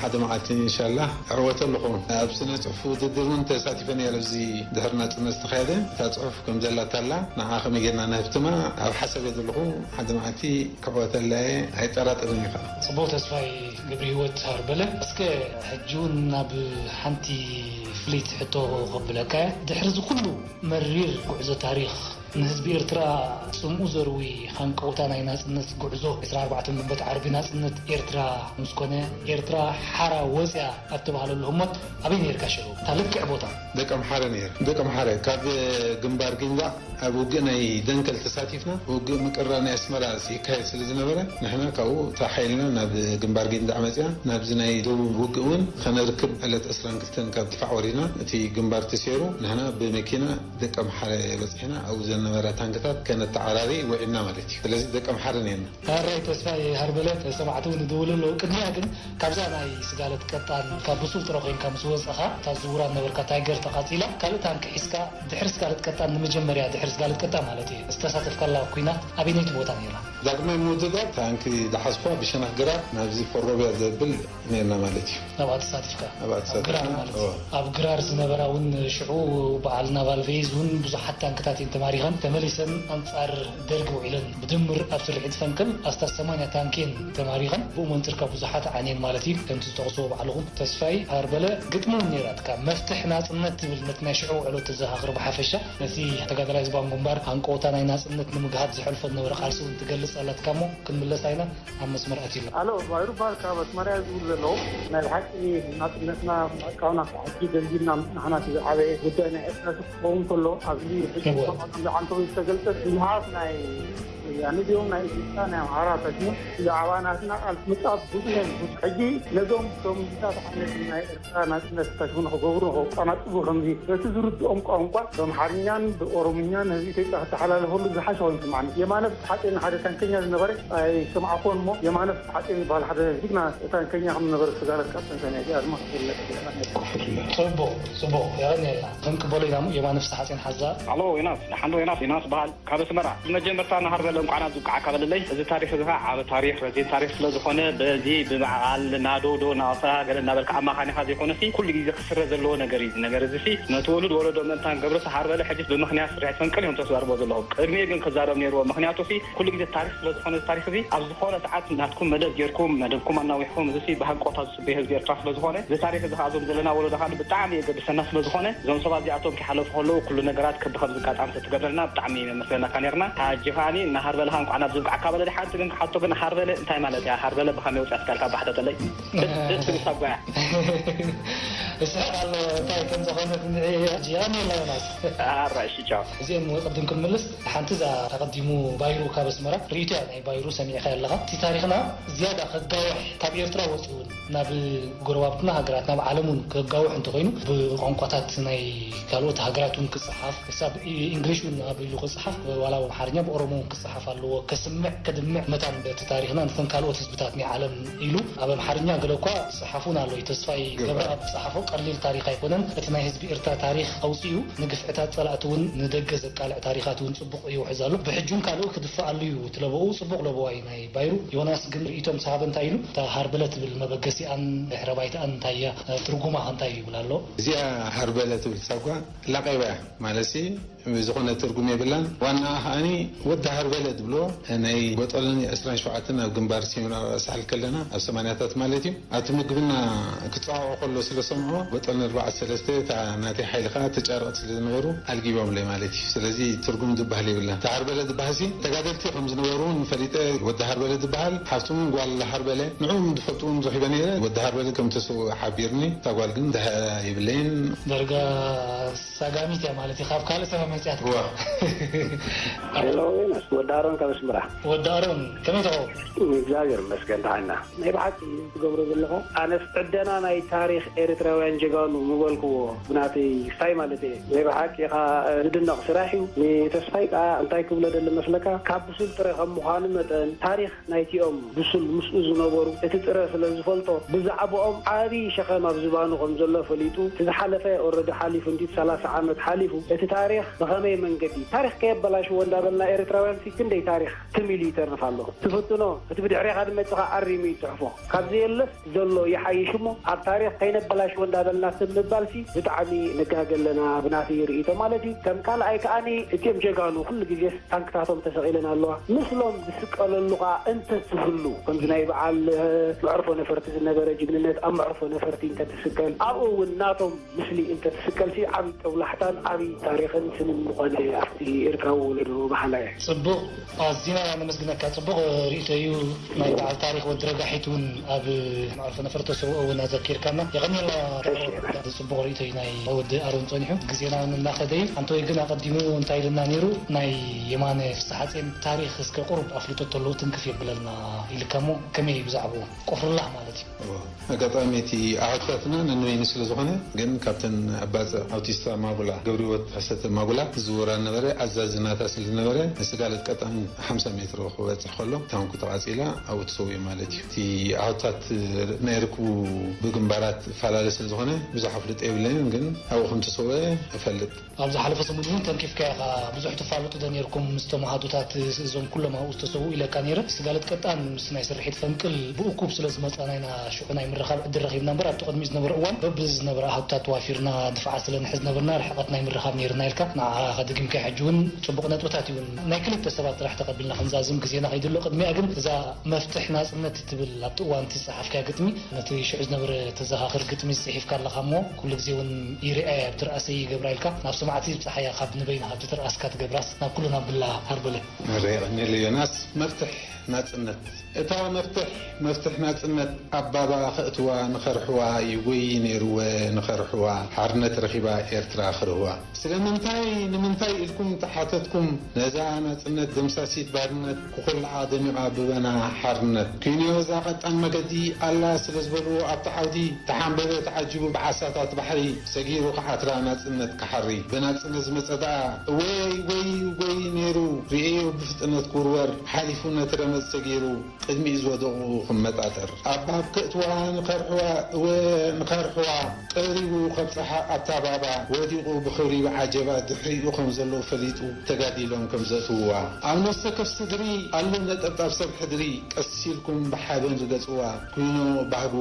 ሓደ መዓልቲ ኢንሻላህ እዕወተ ኣለኹ። ኣብ ስነ ጽሑፍ ውድድር እውን ተሳቲፈ ነይረ። ኣብዚ ድሕሪ ናጽነት ዝተኻየደ እታ ጽሑፍ ከም ዘላታ ኣላ። ንዓ ከመይ ጌርና ነህብትማ ኣብ ሓሳብ እየ ዘለኹ። ሓደ መዓልቲ ክዕወተላ እየ፣ ኣይጠራጠርን እየ ከዓ። ጽቡቕ ተስፋይ ገብረ ህይወት ሃርበለ። እስከ ሕጂ እውን ናብ ሓንቲ ፍልይቲ ሕቶ ከብለካ እየ። ድሕሪ እዚ ኩሉ መሪር ጉዕዞ ታሪኽ፣ ንህዝቢ ኤርትራ ጽምኡ ዘርዊ ሃንቀውታ ናይ ናጽነት ጉዕዞ፣ ዕስራን ኣርባዕተን ግንቦት ዓርቢ ናጽነት ኤርትራ ምስ ኮነ፣ ኤርትራ ሓራ ወጽያ ኣብ ተባህለሉ ህሞት ኣበይ ነይርካ ሽዑ? እታ ልክዕ ቦታ? ደቀምሓረ ነይረ። ደቀምሓረ ካብ ግንባር ጊንዳዕ ኣብ ውግእ ናይ ደንከል ተሳቲፍና። ውግእ ምቅርራብ ናይ ኣስመራ ይካየድ ስለ ዝነበረ፣ ንሕና ካብኡ ተሓይልና ናብ ግንባር ጊንዳዕ መጺና። ናብዚ ናይ ደቡብ ውግእ እውን ከነርክብ ዕለት ዕስራን ክልተን ካብ ድፋዕ ወሪድና። እቲ ግንባር ተሰይሩ፣ ንሕና ብመኪና ደቀምሓረ በጺሕና። ኣብኡ ዘነበራ ታንክታት ከነተዓራሪ ውዒልና ማለት እዩ። ስለዚ ደቀምሓረ ነርና። ሕራይ ተስፋይ ሃርበለ፣ ሰማዕቲ እውን ይድውሉ ኣለዉ። ቅድሚያ ግን ካብዛ ናይ ስጋለት ቀጣን ካብ ብሱል ጥረ ኮይንካ ምስ ወጸኻ፣ እታ ዝውራ ነበርካ ታይገር ተቓጺላ፣ ካልእ ታንኪ ሒዝካ ድሕሪ ስጋለት ቀጣን ንመጀመርያ፣ ድሕሪ ስጋለት ቀጣን ማለት እዩ፣ ዝተሳተፍካላ ኲናት ኣበይነይቲ ቦታ ነይራ? ዳግማይ ምውድዳር ታንኪ ዝሓዝኳ ብሸነኽ ግራት ናብዚ ፎሮብያ ዘብል ነርና ማለት እዩ። ናብኣ ተሳቲፍካ? ናብኣ ኣብ ተሳቲፍና፣ ግራት ማለት እዩ። እወ። ኣብ ግራር ዝነበራ እውን ሽዑ በዓል ናቫል ቬዝ እውን ብዙሓት ታንክታት እየን ተማሪኸን፣ ተመሊሰን ኣንጻር ደርጊ ውዒለን። ብድምር ኣብ ስርሒት ፈንቅል ኣስታት ሰማንያ ታንኪ እየን ተማሪኸን፣ ብኡ መንጽርካ ብዙሓት ዓንየን ማለት እዩ። ከምቲ ዝጠቕስዎ ባዕልኹም ተስፋይ ሃርበለ፣ ግጥሚ እውን ነይራትካ፣ መፍትሕ ናጽነት ትብል፣ ነቲ ናይ ሽዑ ውዕሎ ተዘኻኽር። ብሓፈሻ ነቲ ተጋዳላይ ህዝባዊ ግንባር ሃንቀውታ ናይ ናጽነት ንምግሃድ ዘሕልፎ ዝነበረ ቃልሲ እውን ትገልጽ ኣላትካ እሞ ክንምለሳ ኢና። ኣብ መስመር ኣትዩና። ኣሎ፣ ባይሩ ባር ካብ ኣስመራ እዩ ዝብል ዘሎ። ናይ ብሓቂ ናጽነትና ምዕቃብና ካብ ሕጂ ጀሚርና ምጽናሕና እቲ ዝዓበየ ጉዳይ ናይ ኤርትራ ክኸውን ከሎ፣ ኣብዚ ሕጂ እወ። ከምዚ ዓንቶም ዝተገልጸት ብዙሓት ናይ ወያነ ድዮም ናይ ኢትዮጵያ ናይ ኣምሓራ ተሽሙ ብዛዕባ ናትና ቃልሲ ምጻብ ብዙሕ እዮም። ብዙሕ ሕጂ ነዞም እቶም ምሳት ዓይነት ናይ ኤርትራ ናጽነት ተሽሙ ንኽገብሩ ንኽቋናጽቡ ከምዚ በቲ ዝርድኦም ቋንቋ ብኣምሓርኛን ብኦሮምኛን ህዝቢ ኢትዮጵያ ክተሓላለፈሉ ዝሓሸ ኮይኑ ስምዓኒ። የማነ ፍስሓጼን ሓደ ታንከኛ ዝነበረ ኣይሰማዕኩዎን እሞ የማነ ፍስሓጼን ዝበሃል ሓደ ጅግና ታንከኛ ከም ዝነበረ ተጋለጽ ካብ ታንዛንያ እዚኣ ድማ ክፍለጥ ይኽእል። ጽቡቕ፣ ጽቡቕ፣ የቐንየልና። ክንቅበሎ ኢና እሞ የማነ ፍስሓጼን ሓዛ። ኣሎ ዮናስ፣ ደሓን ዶ ዮናስ? ዮናስ በሃል ካብ ኣስመራ። ብመጀመርታ ንሃርበለ እንኳዕ ናብ ዝብቅዓካ በለለይ። እዚ ታሪኽ እዚ ኸዓ ዓቢ ታሪኽ፣ ረዚን ታሪኽ ስለ ዝኾነ፣ በዚ ብበዓል ናዶዶ ናቕፋ ገለ እናበልካ ኣማኻኒኻ ዘይኮነሲ፣ ኩሉ ግዜ ክስረ ዘለዎ ነገር እዩ። እዚ ነገር እዚ ሲ፣ ነቲ ውሉድ ወለዶ ምእንታን ገብርሲ ሃርበለ ሕጅስ ብምኽንያት ስርሒት ፈንቅል እዮም ተዛርቦ ዘለኹም። ቅድሚኡ ግን ክዛረብ ነይርዎ። ምኽንያቱ ሲ፣ ኩሉ ግዜ ታሪኽ ስለ ዝኾነ፣ እዚ ታሪኽ እዚ ኣብ ዝኾነ ሰዓት ናትኩም መደብ ጌርኩም፣ መደብኩም ኣናዊሕኩም፣ እዚ ሲ፣ ብሃንቀውታ ዝጽበዮ ህዝቢ ኤርትራ ስለ ዝኾነ፣ እዚ ታሪኽ እዚ ኸዓ እዞም ዘለና ወለዶ ኸዓ ብጣዕሚ የገድሰና ስለ ዝኾነ፣ እዞም ሰባት እዚኣቶም ክሓለፉ ከለዉ ኩሉ ነገራት ክቢ ከም ዝጋጣም ተትገብረልና ብጣዕሚ መመስገናካ ነርና። ሕጂ ከዓኒ ንሃርበለ ኸዓ እንኳዕ ናብ ዝብቃዕካ በለለይ። ሓንቲ ግን ክሓቶ ግን ሃርበለ እንታይ ማለት እያ? ሃርበለ ብኸመይ ወፂኣትካ ኢልካ ባሕተተለይ። ደስ፣ ደስ ትብል ሳጓ እያ። እስሕቕ ኣሎ እንታይ ከም ዝኾነት ንርኢ ሕጂ። የቐንየልና ዮናስ። ኣራይ፣ እሺ፣ ቻው። እዚኦም ቅድም ክንምልስ፣ ሓንቲ እዛ ተቐዲሙ ባይሩ ካብ ኣስመራ ርእይቶ እያ። ናይ ባይሩ ሰሚዕካ ኣለኻ። እቲ ታሪኽና ዝያዳ ከጋውሕ ካብ ኤርትራ ወፂኡ እውን ናብ ጎረባብትና ሃገራት፣ ናብ ዓለም እውን ከጋውሕ እንተኾይኑ፣ ብቋንቋታት ናይ ካልኦት ሃገራት እውን ክጸሓፍ፣ ክሳብ ኢንግሊሽ እውን ኣቢሉ ክጸሓፍ፣ ዋላ ብኣምሓርኛ ብኦሮሞ እውን ክጸሓፍ ኣለዎ። ከስምዕ፣ ከድምዕ መታን በቲ ታሪኽና ነተን ካልኦት ህዝብታት ናይ ዓለም ኢሉ ኣብ ኣምሓርኛ ገለ እኳ ዝጸሓፍ እውን ኣሎ። ተስፋይ ገብረኣብ ዝጸሓፎ ቀሊል ታሪኽ ኣይኮነን። እቲ ናይ ህዝቢ ኤርትራ ታሪኽ ኣውጺኡ ንግፍዕታት ጸላእቲ እውን ንደገ ዘቃልዕ ታሪኻት እውን ጽቡቕ ይውሕዝ ኣሎ። ብሕጂ እውን ካልእ ክድፋኣሉ እዩ እቲ ለበኡ። ጽቡቕ ለበዋ እዩ ናይ ባይሩ። ዮናስ ግን ርእይቶ ምስ ሃበ እንታይ ኢሉ? እታ ሃርበለ ትብል መበገሲኣን ድሕረ ባይታኣን እንታይ እያ? ትርጉማ ከ እንታይ እዩ ይብል ኣሎ? እዚኣ ሃርበለ ትብል ሳጓ ላቐይባ እያ። ማለትሲ ዝኾነ ትርጉም የብላን። ዋናኣ ከኣኒ ወዲ ሃርበለ ትብሎ ናይ ቦጦሎኒ ዕስራን ሸውዓተን ኣብ ግንባር ሲምራ ሳሕል ከለና ኣብ ሰማንያታት ማለት እዩ። ኣብቲ ምግብና ክጸዋዖ ከሎ ስለ ሰምዖ፣ ቦጦሎኒ ኣርባዓተ ሰለስተ እታ ናተይ ሓይሊ ከኣ ተጫረቕቲ ስለ ዝነበሩ ኣልጊቦምለይ ማለት እዩ። ስለዚ ትርጉም ዝበሃል የብላን። እታ ሃርበለ ዝበሃልሲ ተጋደልቲ ከም ዝነበሩ እውን ፈሊጠ። ወዲ ሃርበለ ዝበሃል ሓፍቶም ጓል ሃርበለ ንዕኦም ዝፈልጡ እውን ረኺበ ነይረ። ወዲ ሃርበለ ከም ተሰውአ ሓቢርኒ። እታ ጓል ግን ደሃ የብለይን። ዳርጋ ሳጋሚት እያ ማለት እዩ። ካብ ካልእ ሰማይ መጽያት። ዋ። ሄሎ ዮናስ፣ ወዲ ኣሮን ካብ ኣስመራ። ወዲ ኣሮን፣ ከመይ ትኸውን? እግዚኣብሔር ይመስገን፣ ደሓና። ናይ ብሓቂ ትገብሮ ዘለኻ፣ ኣነስ ዕደና ናይ ታሪኽ ኤርትራውያን ጀጋኑ ምበልክዎ፣ ብናተይ ስታይ ማለት እየ። ናይ ብሓቂ ኢኻ ዝድነቕ ስራሕ እዩ። ንተስፋይ ከኣ እንታይ ክብሎ ደሊ መስለካ፣ ካብ ብሱል ጥረ ከም ምዃኑ መጠን፣ ታሪኽ ናይቲኦም ብሱል ምስኡ ዝነበሩ፣ እቲ ጥረ ስለ ዝፈልጦ፣ ብዛዕባኦም ዓቢ ሸኸም ኣብ ዝባኑ ከም ዘሎ ፈሊጡ፣ እቲ ዝሓለፈ ኦረዲ ሓሊፉ፣ እንዲት ሰላሳ ዓመት ሓሊፉ፣ እቲ ታሪኽ ብኸመይ መንገዲ፣ ታሪኽ ከየበላሽዎ እንዳበልና ኤርትራውያን ሲ ክንደይ ታሪኽ ትም ኢሉ ይተርፍ ኣሎ። ትፍትኖ፣ እቲ ብድሕሬኻ ዝመጽኻ ኣሪሙ ይጽሕፎ። ካብ ዘየለስ ዘሎ ይሓይሽ እሞ፣ ኣብ ታሪኽ ከይነበላሽዎ እንዳበልና ትም ምባልሲ ብጣዕሚ ንጋገ ኣለና፣ ብናተይ ርእይቶ ማለት እዩ። ከም ካልኣይ ከኣኒ፣ እቲኦም ጀጋኑ ኩሉ ግዜስ ታንክታቶም ተሰቒለን ኣለዋ። ምስሎም ዝስቀለሉ ከኣ እንተትህሉ፣ ከምዚ ናይ በዓል፣ እ፣ መዕርፎ ነፈርቲ ዝነበረ ጅግንነት ኣብ መዕርፎ ነፈርቲ እንተትስቀል፣ ኣብኡ እውን ናቶም ምስሊ እንተትስቀልሲ ዓብዪ ጦብላሕታን ዓብዪ ታሪኽን ስምን ምኾነ ኣብቲ ኤርትራዊ ወለዶ በሃላይ እየ። ጽቡቕ፣ ኣዚና ነመስግነካ። ጽቡቕ ርእይቶ እዩ። ናይ በዓል ታሪኽ ወዲ ረጋሒት እውን ኣብ መዕርፎ ነፈርቲ ተሰውኦ እውን ኣዘኪርካና። የቐንየልና። እሺ። ጽቡቕ ርእይቶ እዩ ናይ ወዲ ኣሮን ጸኒሑ። ግዜና እውን እናኸደ እዩ። ኣንቶይ ግን ኣቐዲሙ እንታይ ኢልና ነይሩ? ናይ የማነ ፍስሓጼን ታሪኽ እስከ ቁሩብ ኣፍልጦ ተለዎ ትንክፍ የብለልና ኢልካ እሞ ከመይ እዩ ብዛዕባኡ? ቆፍርላህ ማለት እዩ። እዎ። ኣጋጣሚ እቲ ኣሕዋትታትና ነንበይኑ ስለ ዝኾነ፣ ግን ካብተን ኣብ ባጽዕ ኣውቲስታ ማጉላ፣ ገብረህይወት ሐሰተ ማጉላ ዝዝውራ ነበረ፣ ኣዛዚ ናታ ስለ ዝነበረ፣ ንስጋለት ቀጣን ሓምሳ ሜትሮ ክበጽሕ ከሎ፣ ታንኩ ተቓጺላ ኣብኡ ተሰዊኡ ማለት እዩ። እቲ ኣሕዋትታት ናይ ርክቡ ብግንባራት ይፈላለ ስለ ዝኾነ፣ ብዙሕ ኣፍልጦ የብለይን፣ ግን ኣብኡ ከም ተሰወአ እፈልጥ። ኣብ ዝሓለፈ ሰሙን እውን ተንኪፍካ ኢኻ። ብዙሕ ትፋለጡ ዶ ነይርኩም ምስቶም ኣሃዱታት እዞም ኩሎም ኣብኡ ዝተሰውኡ ኢለካ ነይረ። ስጋለት ቀጣን ምስ ናይ ስርሒት ፈንቅል ብእኩብ ስለ ዝመጻና ኢና ሽዑ ናይ ምርኻብ ዕድል ረኺብና እምበር፣ ኣብቲ ቅድሚኡ ዝነበረ እዋን በብዝነበረ ኣሃዱታት ተዋፊርና ድፍዓት ስለ ንሕዝ ነበርና፣ ርሕቀት ናይ ምርኻብ ነይርና ኢልካ ንዓኻ ከደጊምካ። ሕጂ እውን ጽቡቕ ነጥብታት እዩ። እውን ናይ ክልተ ሰባት ጥራሕ ተቐቢልና ክንዛዝም ግዜና ከይዱ ኣሎ። ቅድሚኣ ግን እዛ መፍትሕ ናጽነት እትብል ኣብቲ እዋን እቲ ዝጸሓፍካያ ግጥሚ፣ ነቲ ሽዑ ዝነበረ ተዘኻኽር ግጥሚ ጽሒፍካ ኣለኻ እሞ፣ ኩሉ ግዜ እውን ይርኣያ ኣብ ትርኣሰይ ይገብራ ኢልካ ናብ ሰማዕቲ ይብጽሓያ። ካብ ንበይንኻ ብትርኣስካ ትገብራስ ናብ ኩሉ ናብ ብላ ሃርበለ። ኣረ የቐንየለይ ዮናስ። መፍትሕ ናጽነት። እታ መፍትሕ፣ መፍትሕ ናጽነት ኣብ ባባ ከእትዋ ንኸርሕዋ ይጎይ ነይርወን። ንኸርሕዋ፣ ሓርነት ረኺባ ኤርትራ ክርህዋ። ስለምንታይ፣ ንምንታይ ኢልኩም ተሓተትኩም፣ ነዛ ናጽነት ደምሳሲት ባርነት፣ ክኹልዓ ደሚቓ ብበና ሓርነት። ኪንዮ እዛ ቀጣን መገዲ ኣላ ስለ ዝበልዎ ኣብቲ ዓውዲ፣ ተሓንበበ ተዓጂቡ ብዓሳታት ባሕሪ፣ ሰጊሩ ክዓትራ ናጽነት ክሓሪ። ብናጽነት ዝመጸ ደኣ፣ እወይ፣ ወይ፣ ወይ ነይሩ፣ ርእዮ ብፍጥነት ክውርወር፣ ሓሊፉ ነቲ ረመጽ ሰጊሩ፣ ቅድሚኡ ዝወደቑ ክመጣጠር። ኣባብ ከእትዋ ንኸርሕዋ፣ እወ ንኸርሕዋ፣ ቀሪቡ ከብጽሓ ኣብታ ባባ፣ ወዲቑ ብኽብሪ ብዓጀባ፣ ድሕሪኡ ከም ዘሎ ፈሊጡ፣ ተጋዲሎም ከም ዘእትውዋ። ኣብ ነፍሰ ከፍ ስድሪ ኣሎ ነጠብጣብ ሰብ ሕድሪ፣ ቀስ ኢልኩም ብሓበን ርገጽዋ፣ ኩይኖ ባህጉ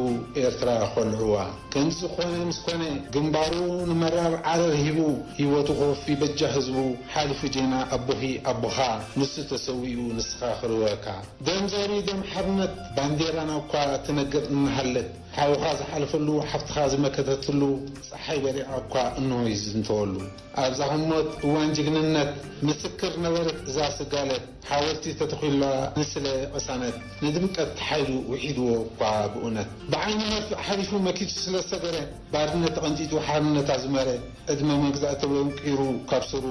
ኤርትራ ኾልዕዋ። ከምዚ ኾነ ምስ ኮነ፣ ግንባሩ ንመራር ዓረር ሂቡ፣ ህይወቱ ክወፊ በጃ ህዝቡ፣ ሓሊፉ ጀና ኣቦኺ ኣቦኻ፣ ንሱ ተሰዊኡ ንስኻ ክርወካ። ደም ዘሪ ደም ሓርነት፣ ባንዴራና እኳ ትነግር እናሃለት፣ ሓውኻ ዝሓለፈሉ፣ ሓፍትኻ ዝመከተትሉ፣ ጸሓይ በሪቓ እኳ እንሆ ይዝንተወሉ። ኣብዛ ህሞት እዋን ጅግንነት፣ ምስክር ነበረት እዛ ስጋለት፣ ሓወልቲ ተተኺሉላ ንስለ ቅሳነት፣ ንድምቀት ሓይሉ ውሒድዎ እኳ ብእውነት። ብዓይኒ መርፍእ ሓሊፉ መኪቱ ስለ ዝሰገረ፣ ባርነት ተቐንጢጡ ሓርነት ኣዝመረ፣ ዕድመ መግዛእቲ ወንቂሩ ካብ ስሩ፣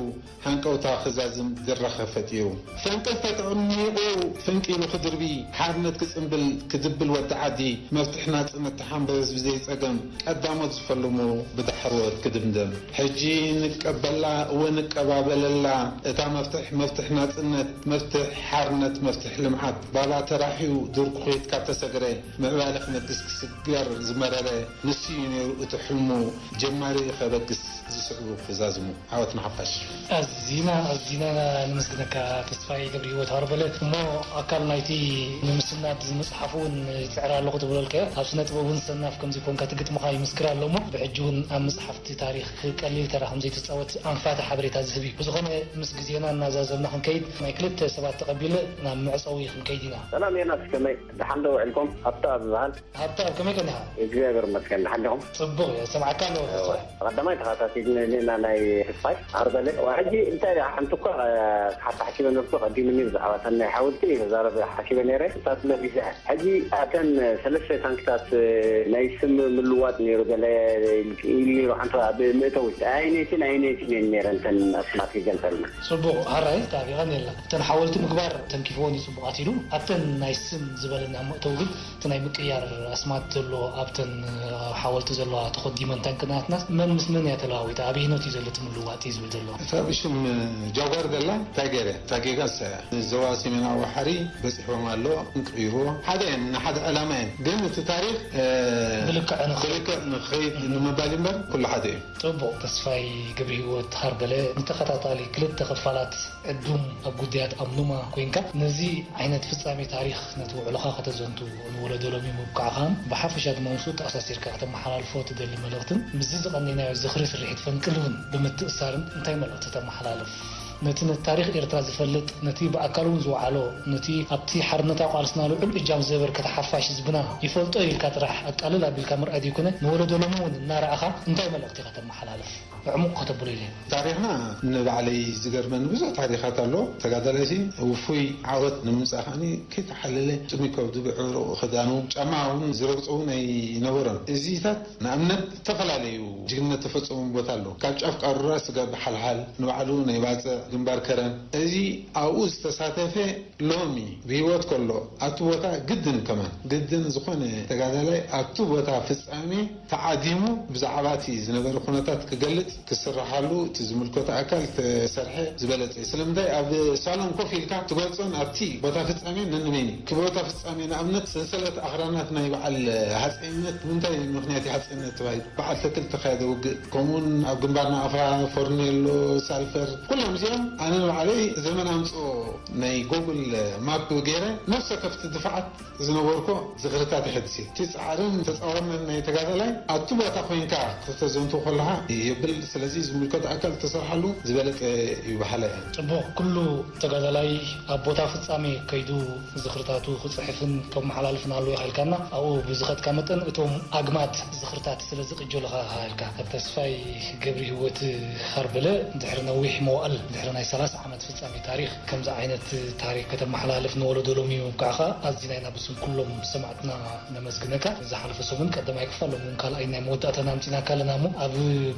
ሃንቀውታ ክዛዝም ድራኸ ፈጢሩ። ፈንቅል ተጠሚቑ ፈንቂሉ ክድርቢ፣ ሓርነት ክጽንብል ክድብል ወዲ ዓዲ፣ መፍትሕ ናጽነት ተሓንበበ ህዝቢ ዘይጸገም፣ ቀዳሞት ዝፈለሞ ብዳሕሮት ክድምደም። ሕጂ ንቀበላ እወ ንቀባበለላ፣ እታ መፍትሕ መፍትሕ ናጽነት፣ መፍትሕ ሓርነት፣ መፍትሕ ልምዓት። ባባ ተራሕዩ ዱር ኩኺት ካብ ተሰግረ፣ ምዕባለ ክነግስ ክስገር ዝመረረ፣ ንሱ እዩ ነይሩ እቲ ሕልሙ፣ ጀማሪ ከበግስ ዝስዕቡ ክዛዝሙ። ዓወት ንሓፋሽ። ኣዚና ኣዚና ነመስግነካ ተስፋይ ገብረ ህይወት ሃርበለ። እሞ ኣካል ናይቲ ንምስናድ ዝመጽሓፍ እውን ይጽዕር ኣለኹ ትብሎ ልከ፣ ኣብ ስነ ጥበብ እውን ሰናፍ ከም ዘይኮንካ እቲ ግጥምኻ ይምስክር ኣሎ። እሞ ብሕጂ እውን ኣብ መጽሓፍቲ ታሪኽ ቀሊል ተራ ከም ዘይትጻወት ኣንፋተ ሓበሬታ ዝህብ እዩ። ብዝኾነ ምስ ግዜና እናዛዘምና ክንከይድ ናይ ክልተ ሰባት ተቐቢለ ናብ መዕጸዊ ክንከይድ ኢና። ሰላም ዮናስ፣ ከመይ ደሓን ዶ ውዒልኩም? ሃብታ ዝበሃል። ሃብታ፣ ከመይ ቀኒኻ? እግዚኣብሔር ይመስገን፣ ደሓን ዲኹም? ጽቡቕ እየ፣ ሰምዓካ ኣለኹ ተስፋይ። ቀዳማይ ተኸታቲልኒ ና ናይ ተስፋይ ኣርበለ። ሕጂ እንታይ ደኣ፣ ሓንቲ እኳ፣ እ፣ ክሓታ ሓሲበ ነርኩ፣ ቀዲምኒ ብዛዕባ እተን ናይ ሓወልቲ ክዛረብ ሓሲበ ነይረ። እታ ትመሊሰ። ሕጂ ኣተን ሰለስተ ታንክታት፣ እ፣ ናይ ስም ምልዋጥ ነይሩ፣ ገለ ኢሉ ነይሩ፣ ሓንቲ ኣብ መእተዊ። ኣይነይትን ኣይነይትን እየን ነይረን እተን ኣስማት ይገልጸልና። ጽቡቕ፣ ሃራይ፣ ታቢቐን የላ። እተን ሓወልቲ ምግባር ተንኪፍዎን እዩ ጽቡቓት ኢሉ። ኣብተን ናይ ስም ዝበለና መእተዊ ግን እቲ ናይ ምቅያር ኣስማት ዘሎ ኣብተን፣ እ፣ ሓወልቲ ዘለዋ ተኾዲመን ታንክናትና መን ምስ መን እያ ተለዋዊጣ? ኣበይኖት እዩ ዘሎ እቲ ምልዋጥ እዩ ዝብል ዘሎ? እታ ብሽም ጃጓር ዘላ እንታይ ገይረ? እታ ጌጋ ንሳ እያ። ንዞባ ሰሜናዊ ባሕሪ በጺሕዎም ኣሎ፣ እንቅይርዎ። ሓደ እየን፣ ንሓደ ዕላማ እየን። ግን እቲ ታሪኽ፣ እ፣ ብልክዕ ንኽኸይድ። ብልክዕ ንኽኸይድ ንምባል እምበር ኩሉ ሓደ እዩ። ጽቡቕ። ተስፋይ ገብረሂወት ሃርበለ ንተኸታታሊ ክልተ ክፋላት ዕዱም ኣብ ጉዳያት ኣምኑማ ኮይንካ፣ ነዚ ዓይነት ፍጻሜ ታሪኽ ነቲ ውዕሎኻ ከተዘንቱ፣ ንወለዶ ሎሚ ምብቃዕኻን ብሓፈሻ ድማ ምስኡ ተኣሳሲርካ ከተመሓላልፎ ትደሊ መልእኽትን ምስዚ ዝቐነይናዮ ዝኽሪ ስርሒት ፈንቅል እውን ብምትእሳርን እንታይ መልእኽቲ ተመሓላልፍ? ነቲ ነቲ ታሪኽ ኤርትራ ዝፈልጥ፣ ነቲ ብኣካል እውን ዝወዓሎ፣ ነቲ ኣብቲ ሓርነታዊ ቃልስና ልዑል እጃም ዘበርከተ ሓፋሽ ህዝብና ይፈልጦ ኢልካ ጥራሕ ኣቃልል ኣቢልካ ምርኣይ ዘይኮነ፣ ንወለዶ ሎሚ እውን እናረኣኻ እንታይ መልእኽቲ ኢኻ ተመሓላልፍ? ዕሙቕ ከተብሎ ኢለ። ታሪኽና ንባዕለይ ዝገርመኒ ብዙሕ ታሪኻት ኣሎ። ተጋዳላይሲ ውፉይ ዓወት ንምምጻእ ከዓኒ ከይተሓለለ ጥሙይ ከብዱ ብዕሩቕ ክዳኑ ጫማ እውን ዝረግጾ እውን ኣይነበሮን። እዚታት ንኣብነት ዝተፈላለዩ ጅግንነት ተፈጸሙ ቦታ ኣሎ። ካብ ጫፍ ቃሩራ ስጋብ ሓልሓል ንባዕሉ ናይ ባጽዕ ግንባር ከረን። እዚ ኣብኡ ዝተሳተፈ ሎሚ ብህይወት ከሎ ኣብቲ ቦታ ግድን ከማን ግድን ዝኾነ ተጋዳላይ ኣብቲ ቦታ ፍጻሜ ተዓዲሙ ብዛዕባ እቲ ዝነበረ ኩነታት ክገልጽ ክስርሓሉ እቲ ዝምልከቶ ኣካል ተሰርሐ ዝበለጸ እዩ። ስለምንታይ ኣብ ሳሎን ኮፍ ኢልካ ትገልጾን ኣብቲ ቦታ ፍጻሜ ነንበይኑ እቲ ቦታ ፍጻሜ ንኣብነት ሰንሰለት ኣኽራናት ናይ በዓል ሃጸይነት ብምንታይ ምኽንያት እዩ ሃጸይነት ተባሂሉ? በዓል ተክል ተኻየደ ውግእ ከምኡውን ኣብ ግንባር ናቕፋ፣ ፎርኔሎ፣ ሳልፈር ኩሎም እዚኦም ኣነ ንባዕለይ ዘመን ኣምጽኦ ናይ ጎግል ማፕ ገይረ ነፍሰ ከፍቲ ድፋዓት ዝነበርኮ ዝኽርታት የሐድስ እየ። እቲ ጻዕርን ተጻዋርነን ናይ ተጋዳላይ ኣብቲ ቦታ ኮይንካ ክተዘንቱ ከለኻ የብል። ስለዚ ዝምልከት ኣካል ተሰርሓሉ ዝበለጸ እዩ በሃላይ እየ። ጽቡቕ። ኩሉ ተጋዳላይ ኣብ ቦታ ፍጻሜ ከይዱ ዝኽርታቱ ክጽሕፍን ከመሓላልፍን ኣለዎ ኢኻ ኢልካና። ኣብኡ ብዝኸድካ መጠን እቶም ኣግማድ ዝኽርታት ስለ ዝቕጀሉኻ ኢኻ ኢልካ። ተስፋይ ገብረ ህይወት ሃርበለ ድሕሪ ነዊሕ መዋእል ድሕሪ ናይ ሰላሳ ዓመት ፍጻሜ ታሪኽ፣ ከምዚ ዓይነት ታሪኽ ከተመሓላልፍ ንወለዶ ሎሚ ምብቃዕኻ ኣዚና ኢና ብስም ኩሎም ሰማዕትና ነመስግነካ። ዝሓለፈ ሰሙን ቀዳማይ ክፋል፣ ሎም እውን ካልኣይ ናይ መወዳእታ ኣምጺናካ ኣለና እሞ፣ ኣብ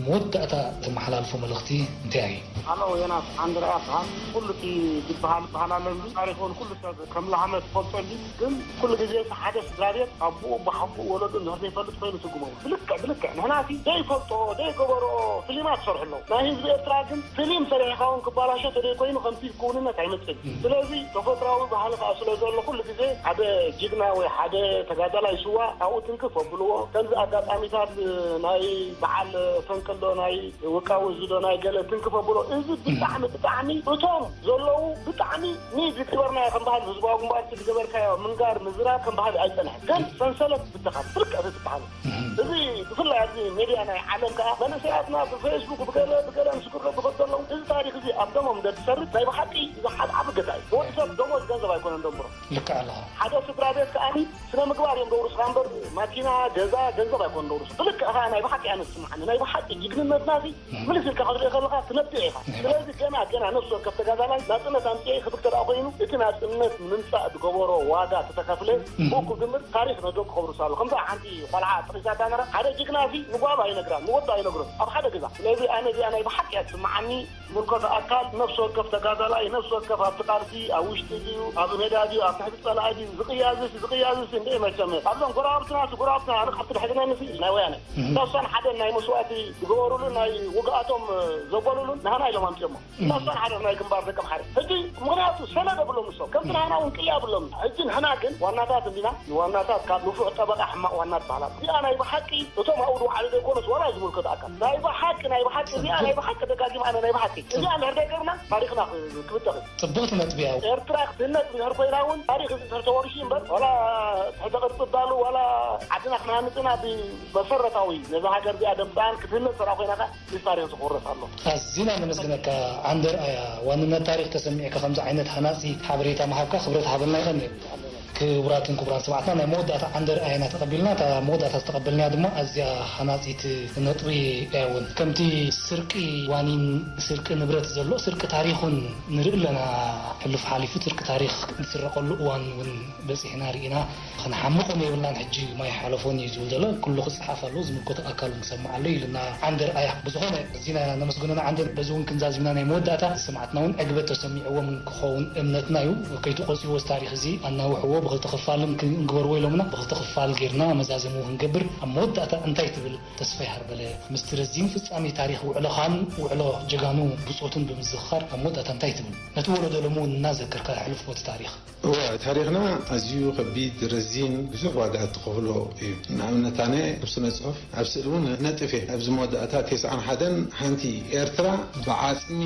መወዳእታ ተመሓላልፎ መልእኽቲ እንታይ እዩ? ሃሎ ዮናስ፣ ኣንድርያ ይበሃል። ኩሉ እቲ ዝበሃል በሃል ኣሎ፣ ታሪኽ እውን ኩሉ ሰብ ከም ላህመ ትፈልጦ እንዲ፣ ግን ኩሉ ግዜ እቲ ሓደ ስድራ ቤት ኣቦኡ፣ ኣቦሓጎኡ፣ ወለዱ እንድሕር ዘይፈልጥ ኮይኑ ትርጉሞ ብልክዕ ብልክዕ ንሕና እቲ ዘይፈልጦ ዘይገበሮ ፍሊማት ይሰርሑ ኣለዉ። ናይ ህዝቢ ኤርትራ ግን ፍሊም ሰሪሕኻ እውን ክባላሾ ተደይኮይኑ ከምቲ ክውንነት ኣይመጽእን። ስለዚ ተፈጥራዊ ባህሊ ከኣ ስለ ዘሎ ኩሉ ግዜ ሓደ ጅግና ወይ ሓደ ተጋዳላይ ስዋ ኣብኡ ትንክፍ ኣብልዎ። ከምዚ ኣጋጣሚታት ናይ በዓል ፈንቅል ዶ ናይ ውቃዊ እዚ ዶ ናይ ገለ ትንክፍ ኣብሎ። እዚ ብጣዕሚ ብጣዕሚ እቶም ዘለዉ ብጣዕሚ ኒድ ዝገበርናዮ ከም ባህሊ ህዝባዊ ግንባር ዝገበርካዮ ምንጋር ምዝራብ ከም ባህሊ ኣይጸንሐን። ግን ሰንሰለት ብተኻል ፍልቀ ተትበሃል እዚ ብፍላይ ኣብዚ ሜድያ ናይ ዓለም ከኣ መንእሰያትና ብፌስቡክ ብገለ ብገለ ምስክሮ ብኸት ዘለዉ እዚ ታሪኽ እዚ ኣብ ደሞም ደትሰርት ናይ ብሓቂ እዚ ሓደ ዓቢ ገዛ እዩ። ወዲ ሰብ ደሞዝ ገንዘብ ኣይኮነን ደንብሮ። ልክዕ ኣለኻ። ሓደ ስድራ ቤት ከኣ ስነ ምግባር እዮም ደውርሱኻ እምበር ማኪና፣ ገዛ፣ ገንዘብ ኣይኮነን ደውርሱ። ብልክዕ ከኣ ናይ ብሓቂ ኣነ ዝስምዓኒ ናይ ብሓቂ ጅግንነትና እዚ ምልስ ኢልካ ክትሪኦ ከለኻ ትነብዕ ኢኻ። ስለዚ ገና ገና ነፍሲ ወከፍ ተጋዳላይ ናጽነት ኣምጺኤ ክብል ተደኣ ኮይኑ እቲ ናጽነት ንምምጻእ ዝገበሮ ዋጋ ተተኸፍለ ብኡ ክግምት ታሪኽ ነደቁ ከብርስ ኣሎ። ከምዛ ሓንቲ ቆልዓ ጥሪሳታ ነራ ሓደ ጅግና እዚ ንጓሉ ኣይነግራን ንወዱ ኣይነግሮን ኣብ ሓደ ገዛ። ስለዚ ኣነ እዚኣ ናይ ብሓቂ እያ ትስምዓኒ። ዝምልከቶ ኣካል ነፍሲ ወከፍ ተጋዳላይ ነፍሲ ወከፍ ኣብቲ ቃልሲ ኣብ ውሽጢ ድዩ ኣብ ሜዳ ድዩ ኣብ ትሕቲ ጸላኢ ድዩ ዝቕያዝስ ዝቕያዝስ እንደ መቸም ኣብዞም ጎረባብትና እቲ ጎረባብትና ኣነ ካብቲ ድሕግነኒ ናይ ወያነ እሳሳን ሓደ ናይ መስዋእቲ ዝገበሩሉን ናይ ውግኣቶም ዘበሉሉን ንህና ኢሎም ኣምፅኦሞ እሳሳን ሓደ ናይ ግንባር ደቀም ሓደ ሕጂ ምክንያቱ ሰነድ የብሎም ንሶም ከምቲ ንህና እውን ቅያ የብሎም ሕጂ ንህና ግን ዋናታት እንዲና ንዋናታት ካብ ንፉዕ ጠበቃ ሕማቅ ዋና ትበሃላ እዚኣ ናይ ብሓቂ እቶም ኣብኡ ዝወዓሉ ዘይኮኑስ ዋላ ዝምልከቱ ኣካል ናይ ብሓቂ ናይ ብሓቂ እዚኣ ናይ ብሓቂ ደጋጊም ኣነ ናይ ብሓቂ እዚኣ እንድሕር ደገርና ታሪኽና ክብተኽ እዩ። ጽብቕቲ ነጥቢ እያ። ኤርትራ ክትህነጽ እንድሕር ኮይና እውን ታሪኽ እዚ እንድሕር ተወሪሱ እዩ እምበር ዋላ ትሕተ ቅርጺ እዳሉ ዋላ ዓድና ክንሃንጽ ኢና ብመሰረታዊ ነዛ ሃገር እዚኣ ደምጽኣን ክትህነጽ እንተ ኮይና ከኣ ምስ ታሪኽ እዚ ክውረስ ኣሎ። ኣዚና ነመስግነካ ዓንደ ርኣያ ዋንነት ታሪኽ ተሰሚዕካ ከምዚ ዓይነት ሃናጺ ሓበሬታ ምሃብካ ክብረት ሃበልና ይቐንየልና። ክቡራትን ክቡራን ሰማዕትና ናይ መወዳእታ ዓንደ ርኣያና ተቐቢልና እታ መወዳእታ ዝተቐበልናያ ድማ ኣዝያ ሃናጺት ነጥቢ እያ እውን ከምቲ ስርቂ ዋኒን ስርቂ ንብረት ዘሎ ስርቂ ታሪኽ እውን ንርኢ ኣለና። ሕሉፍ ሓሊፉ ስርቂ ታሪኽ ዝስረቐሉ እዋን እውን በጺሕና ርኢና። ክንሓምቕ እውን የብልናን ሕጂ ማይ ሓለፎን እዩ ዝብል ዘሎ ኩሉ ክጸሓፍ ኣለዎ ዝምልከቶ ኣካል እውን ክሰምዕ ኣሎ ኢሉና ዓንደ ርኣያ። ብዝኾነ ኣዚና ኢና ነመስግኖ ንዓንደ በዚ እውን ክንዛዚምና ናይ መወዳእታ ሰማዕትና እውን ዕግበት ተሰሚዕዎም ክኸውን እምነትና እዩ። ከይትቆጽዎ እዚ ታሪኽ እዚ ኣናውሕዎ ብኽልተ ክፋልን ክንግበርዎ ኢሎምና ብኽልተ ክፋል ጌርና መዛዘሚ እውን ክንገብር ኣብ መወዳእታ እንታይ ትብል ተስፋ ይሃርበለ ምስቲ ረዚን ፍጻሜ ታሪኽ ውዕሎኻን ውዕሎ ጀጋኑ ብጾቱን ብምዝኽኻር ኣብ መወዳእታ እንታይ ትብል ነቲ ወለዶ ሎሚ እውን እናዘከርካ ሕሉፍ ቦቲ ታሪኽ እወ፣ ታሪኽና ኣዝዩ ከቢድ፣ ረዚን፣ ብዙሕ ዋጋ እትኸፍሎ እዩ። ንኣብነት ኣነ ኣብ ስነ ጽሑፍ፣ ኣብ ስእሊ እውን ነጥፍ እየ። ኣብዚ መወዳእታ ተስዓን ሓደን ሓንቲ ኤርትራ ብዓጽሚ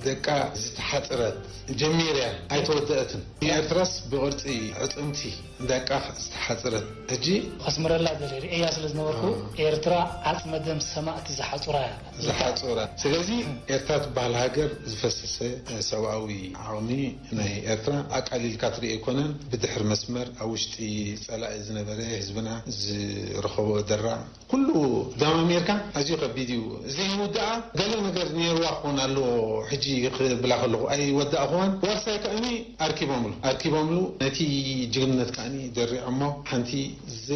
ደቃ ዝተሓጽረት ጀሚራ እያ፣ ኣይተወደአትን። ንኤርትራስ ብቕርጺ ዕጽምቲ ደቃ ዝተሓጽረት። ሕጂ ከስምረላ ደልየ ርእየያ ስለ ዝነበርኩ፣ ኤርትራ ዓጽመ ደም ሰማእቲ ዝሓጹራ እያ። ዝሓጹራ። ስለዚ ኤርትራ ትበሃል ሃገር ዝፈሰሰ ሰብኣዊ ዓቕሚ ናይ ኤርትራ ኣቃሊልካ ትርእዮ ኣይኮነን። ብድሕሪ መስመር ኣብ ውሽጢ ጸላኢ ዝነበረ ህዝብና ዝረኸቦ ደራዕ ኩሉ ደማሚርካ ኣዝዩ ከቢድ እዩ። ዘይውድኣ ገለ ነገር ነይርዋ ክኾን ኣለዎ። ሕጂ ክብላ ከለኹ ኣይወዳእኽዋን። ዋርሳይ ከኣኒ ኣርኪቦምሉ። ኣርኪቦምሉ ነቲ ጅግንነት ከኣኒ ደሪዖሞ ሓንቲ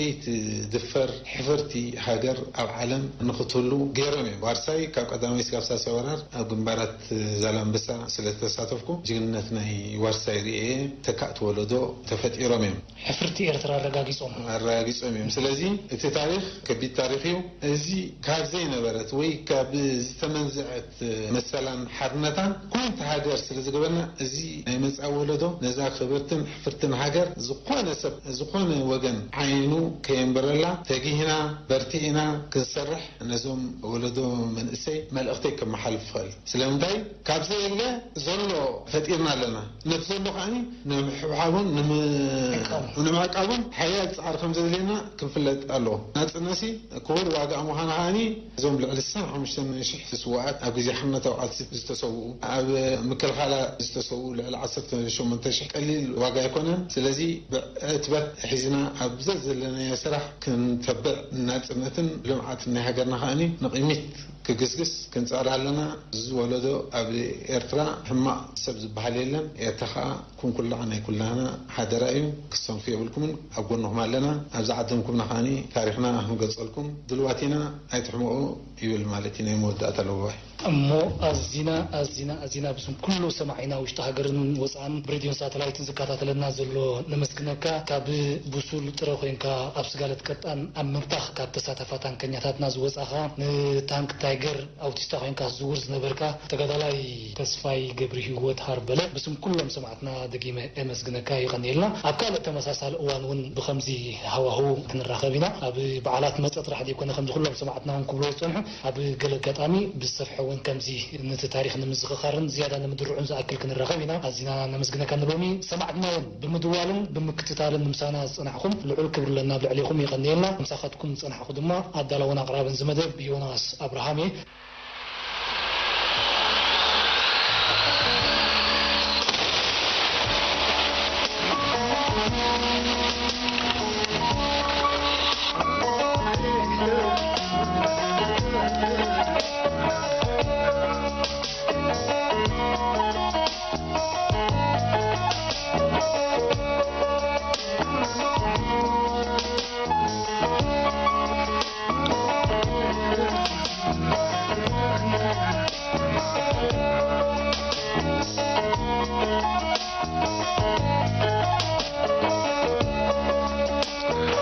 ዘይትድፈር ሕፍርቲ ሃገር ኣብ ዓለም ንኽትህሉ ገይሮም እዮም። ዋርሳይ ካብ ቀዳማይ እስካብ ሳልሳይ ወራር ኣብ ግንባራት ዛላምበሳ ስለ ዝተሳተፍኩ ጅግንነት ናይ ዋርሳይ ርእየ ተካእቲ ወለዶ ተፈጢሮም እዮም። ሕፍርቲ ኤርትራ ኣረጋጊጾም። ኣረጋጊጾም እዮም። ስለዚ እቲ ታሪኽ ከቢድ ታሪኽ እዩ። እዚ ካብ ዘይነበረት ወይ ካብ ዝተመንዝዐት መሰላን ሓርነታን ኮንቲ ሃገር ስለ ዝገበና፣ እዚ ናይ መጻኢ ወለዶ ነዛ ክብርትን ሕፍርትን ሃገር ዝኾነ ሰብ፣ ዝኾነ ወገን ዓይኑ ከየንብረላ፣ ተጊህና፣ በርቲዕና ክንሰርሕ ነዞም ወለዶ መንእሰይ መልእኽተይ ከመሓልፍ እኽእል። ስለምንታይ? ካብ ዘየለ ዘሎ ፈጢርና ኣለና። ነቲ ዘሎ ከዓኒ ንምሕብሓቡን ንምዕቃቡን። ንምዕቃቡን ሓያል ጻዕሪ ከም ዘድልየና ክፍለጥ ኣለዎ። ናጽነትሲ ክቡር ዋጋ ምዃኑ ከዓኒ እዞም ልዕሊ ስሳን ሓሙሽተን ሽሕ ስውኣት ኣብ ግዜ ሓርነታዊ ቃልሲ ዝተሰውኡ፣ ኣብ ምክልኻላ ዝተሰውኡ ልዕሊ ዓሰርተ ሸሞንተ ሽሕ ቀሊል ዋጋ ኣይኮነን። ስለዚ ብዕ- እትበት ሒዝና ኣብ ዘዘለናዮ ስራሕ ክንተብዕ፣ ናጽነትን ልምዓትን ናይ ሃገርና ከኣኒ ንቕድሚት ክግስግስ ክንጽዕር ኣለና። እዚ ወለዶ ኣብ ኤርትራ ሕማቕ ሰብ ዝበሃል የለን። ኤርትራ ከኣ ኩንኩላዕ ናይ ኩላህና ሓደራ እዩ። ክሰንፉ የብልኩምን፣ ኣብ ጎንኹም ኣለና። ኣብ ዝዓደምኩምና ከኣኒ ታሪኽና ክንገልጸልኩም ድልዋት ኢና። ኣይትሕመቑ ይብል ማለት እዩ ናይ መወዳእታ ለዋይ። እሞ ኣዚና ኣዚና ኣዚና ብስም ኩሉ ሰማዒና ውሽጢ ሃገርን ወፃእን ብሬድዮን ሳተላይትን ዝከታተለና ዘሎ ነመስግነካ። ካብ ብሱል ጥረ ኮይንካ ኣብ ስጋለት ቀጣን ኣብ ምብታኽ ካብ ተሳተፋ ታንከኛታትና ዝወፃኻ ንታንክ ታይገር ኣውቲስታ ኮይንካ ዝዝውር ዝነበርካ ተጋዳላይ ተስፋይ ገብሪ ህይወት ሃርበለ ብስም ኩሎም ሰማዕትና ደጊመ የመስግነካ። የቐንየልና። ኣብ ካልእ ተመሳሳሊ እዋን እውን ብኸምዚ ሃዋህው ክንራኸብ ኢና። ኣብ በዓላት መጸ ጥራሕ ዘይኮነ ከምዚ ኩሎም ሰማዕትና እውን ክብሎ ዝጸንሑ ኣብ ገለ ኣጋጣሚ ብዝሰፍሐ እውን ከምዚ ነቲ ታሪኽ ንምዝኽኻርን ዝያዳ ንምድርዑን ዝኣክል ክንራኸብ ኢና። ኣዚና ነመስግነካ። ንሎሚ ሰማዕትና እውን ብምድዋልን ብምክትታልን ምሳና ዝጸናሕኩም ልዑል ክብሪ ኣለና ኣብ ልዕሌኹም። የቐንየልና። ምሳኻትኩም ዝጸናሕኩ ድማ ኣዳላውን ኣቕራብን እዚ መደብ ዮናስ ኣብርሃም እየ።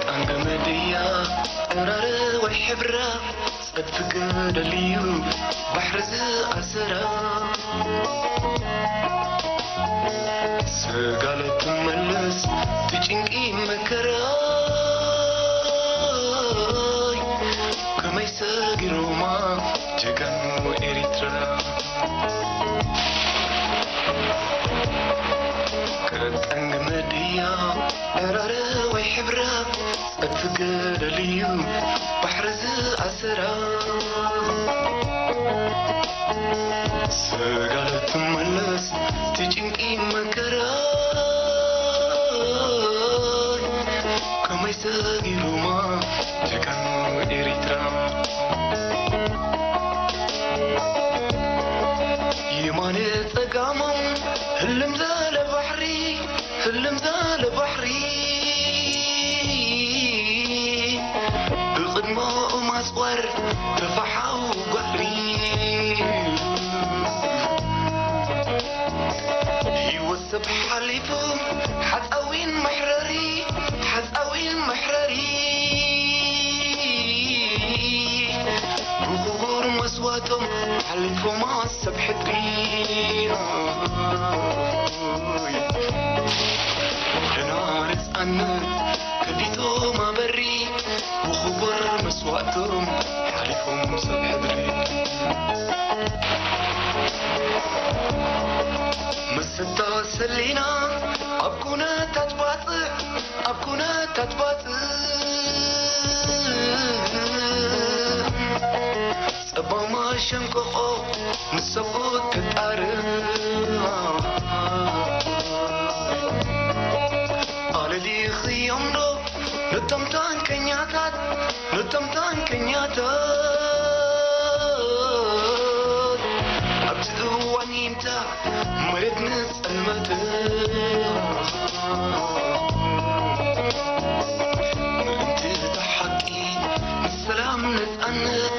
ጠንገመድያ ጥራር ወይ ሕብራ ጸድፊ ገደልዩ ባሕሪ ዝኣሰራ ስጋለ ትመለስ ትጭንቂ መከራይ ከመይ ሰጊሮማ ጀጋኑ ኤሪትራ ቀጠን ገመድያ ዕራረ ወይ ሕብራ ጸድፊ ገደልዩ ባሕሪ ዝኣሰራ ስጋለ ትመለስ ትጭንቂ መከራይ ከመይ ሰጊሮማ ጀጋኑ ኤሪትራ የማነ ጸጋሞም ህልም ዘለ ባሕሪ ህልም ዘለ ባሕሪ ብቕድሞኡ ማጽዋር ተፋሓው ባሕሪ ህይወት ሰብ ሓሊፉ ሓፃዊን መሕረሪ ሓፃዊን መሕረሪ ብኽቡር መስዋቶም ሓሊፎማ ሰብ ሕድሪ ደና ነፃነት ከፊቶም ኣበሪ ብኽቡር መስዋእቶም ሓሊፎም ሰብ ሕድሪ መሰታ ሰሊና ኣብ ኩነታት ባጽዕ ኣብ ኩነታት ባጽዕ ጸባማ ሸንቆቆ ንሰብኡት ክጣር ኣለሊኽዮምዶ ነቶም ታንከኛታት ነቶም ታንከኛታት ኣብቲ እዋን ይምታ መሬት ንጸልመት ምእንቲ እቲ ሓቂ ንሰላም ነጻነት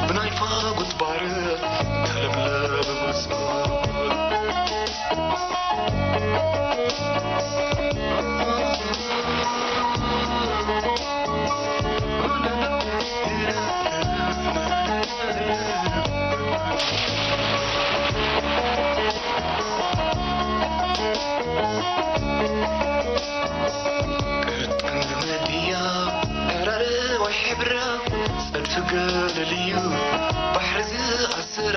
ብናይ ፋጉት ባርዕ ተለብለብ ብጾት ቀጠን መድያ ዕራረ ወይ ሕብራ ጸድፊ ገደል እዩ ባሕሪ ዝኣስራ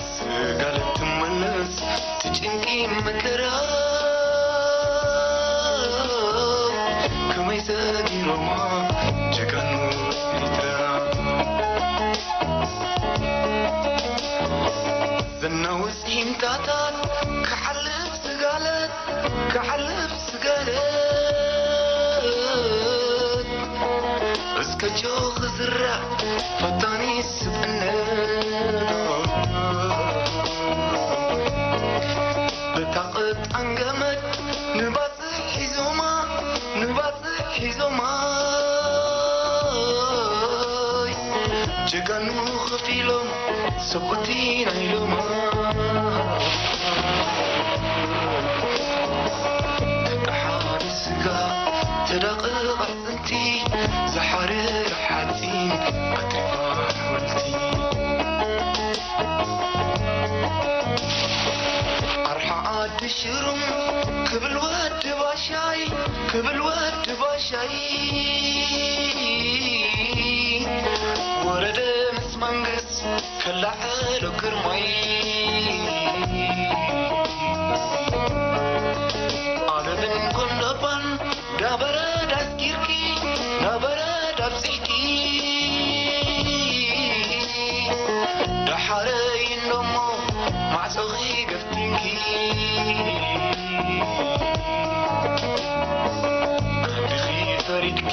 ስጋለት ትመለስ ትጭንቂ መከራ ከመይ ሰጊሮማ ጀጋኑ ኤርትራ ዘናውስ ኢምታታት ክሓልፍ ስጋለት ከጆ ክዝራእ ፈታኒ ስብእነት በታ ቅጣን ገመድ ንባጽዕ ሒዞማ ንባጽዕ ሒዞማ ጀጋኑ ከፊሎም ሰብኡቲ ናይ ሎማ ተደሓሪ ስጋ ተዳቕቕ ኣዕፅምቲ ዝሓርር ሓፂን ኣትሪፋ ሓወልቲ ኣርሓ ዓዲ ሽሩም ክብል ወዲ ባሻይ ክብል ወዲ ባሻይ ወረደ ምስ መንግስት ከላዕሎ ግርማይ ዓለምን ጎንደባን ዳበረድ ኣስጊርኪ ዳበረድ ኣብፂሕኪ ደሓረይ እንዶሞ ማዕፆኺ ገፍቲንኪ ከብድኺ ፈሪድኪ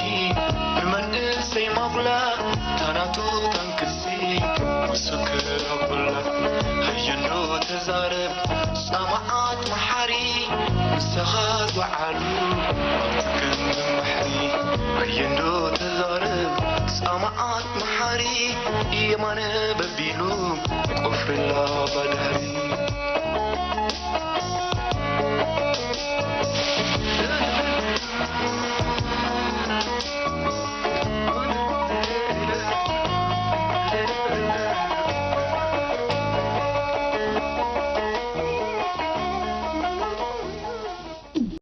ንመንእሰይ ማጉላ ታናቱ ታንክሲ ምስክር ኣቦላ ሃየንዶ ተዛረብ ፃማዓት መሓሪ ምሳኻ ዝዓሉ ትከም ባሕሪ ሃየንዶ ተዛረብ ፃማዓት መሓሪ የማነ በቢሉ ቆፍርላ ባድሕሪ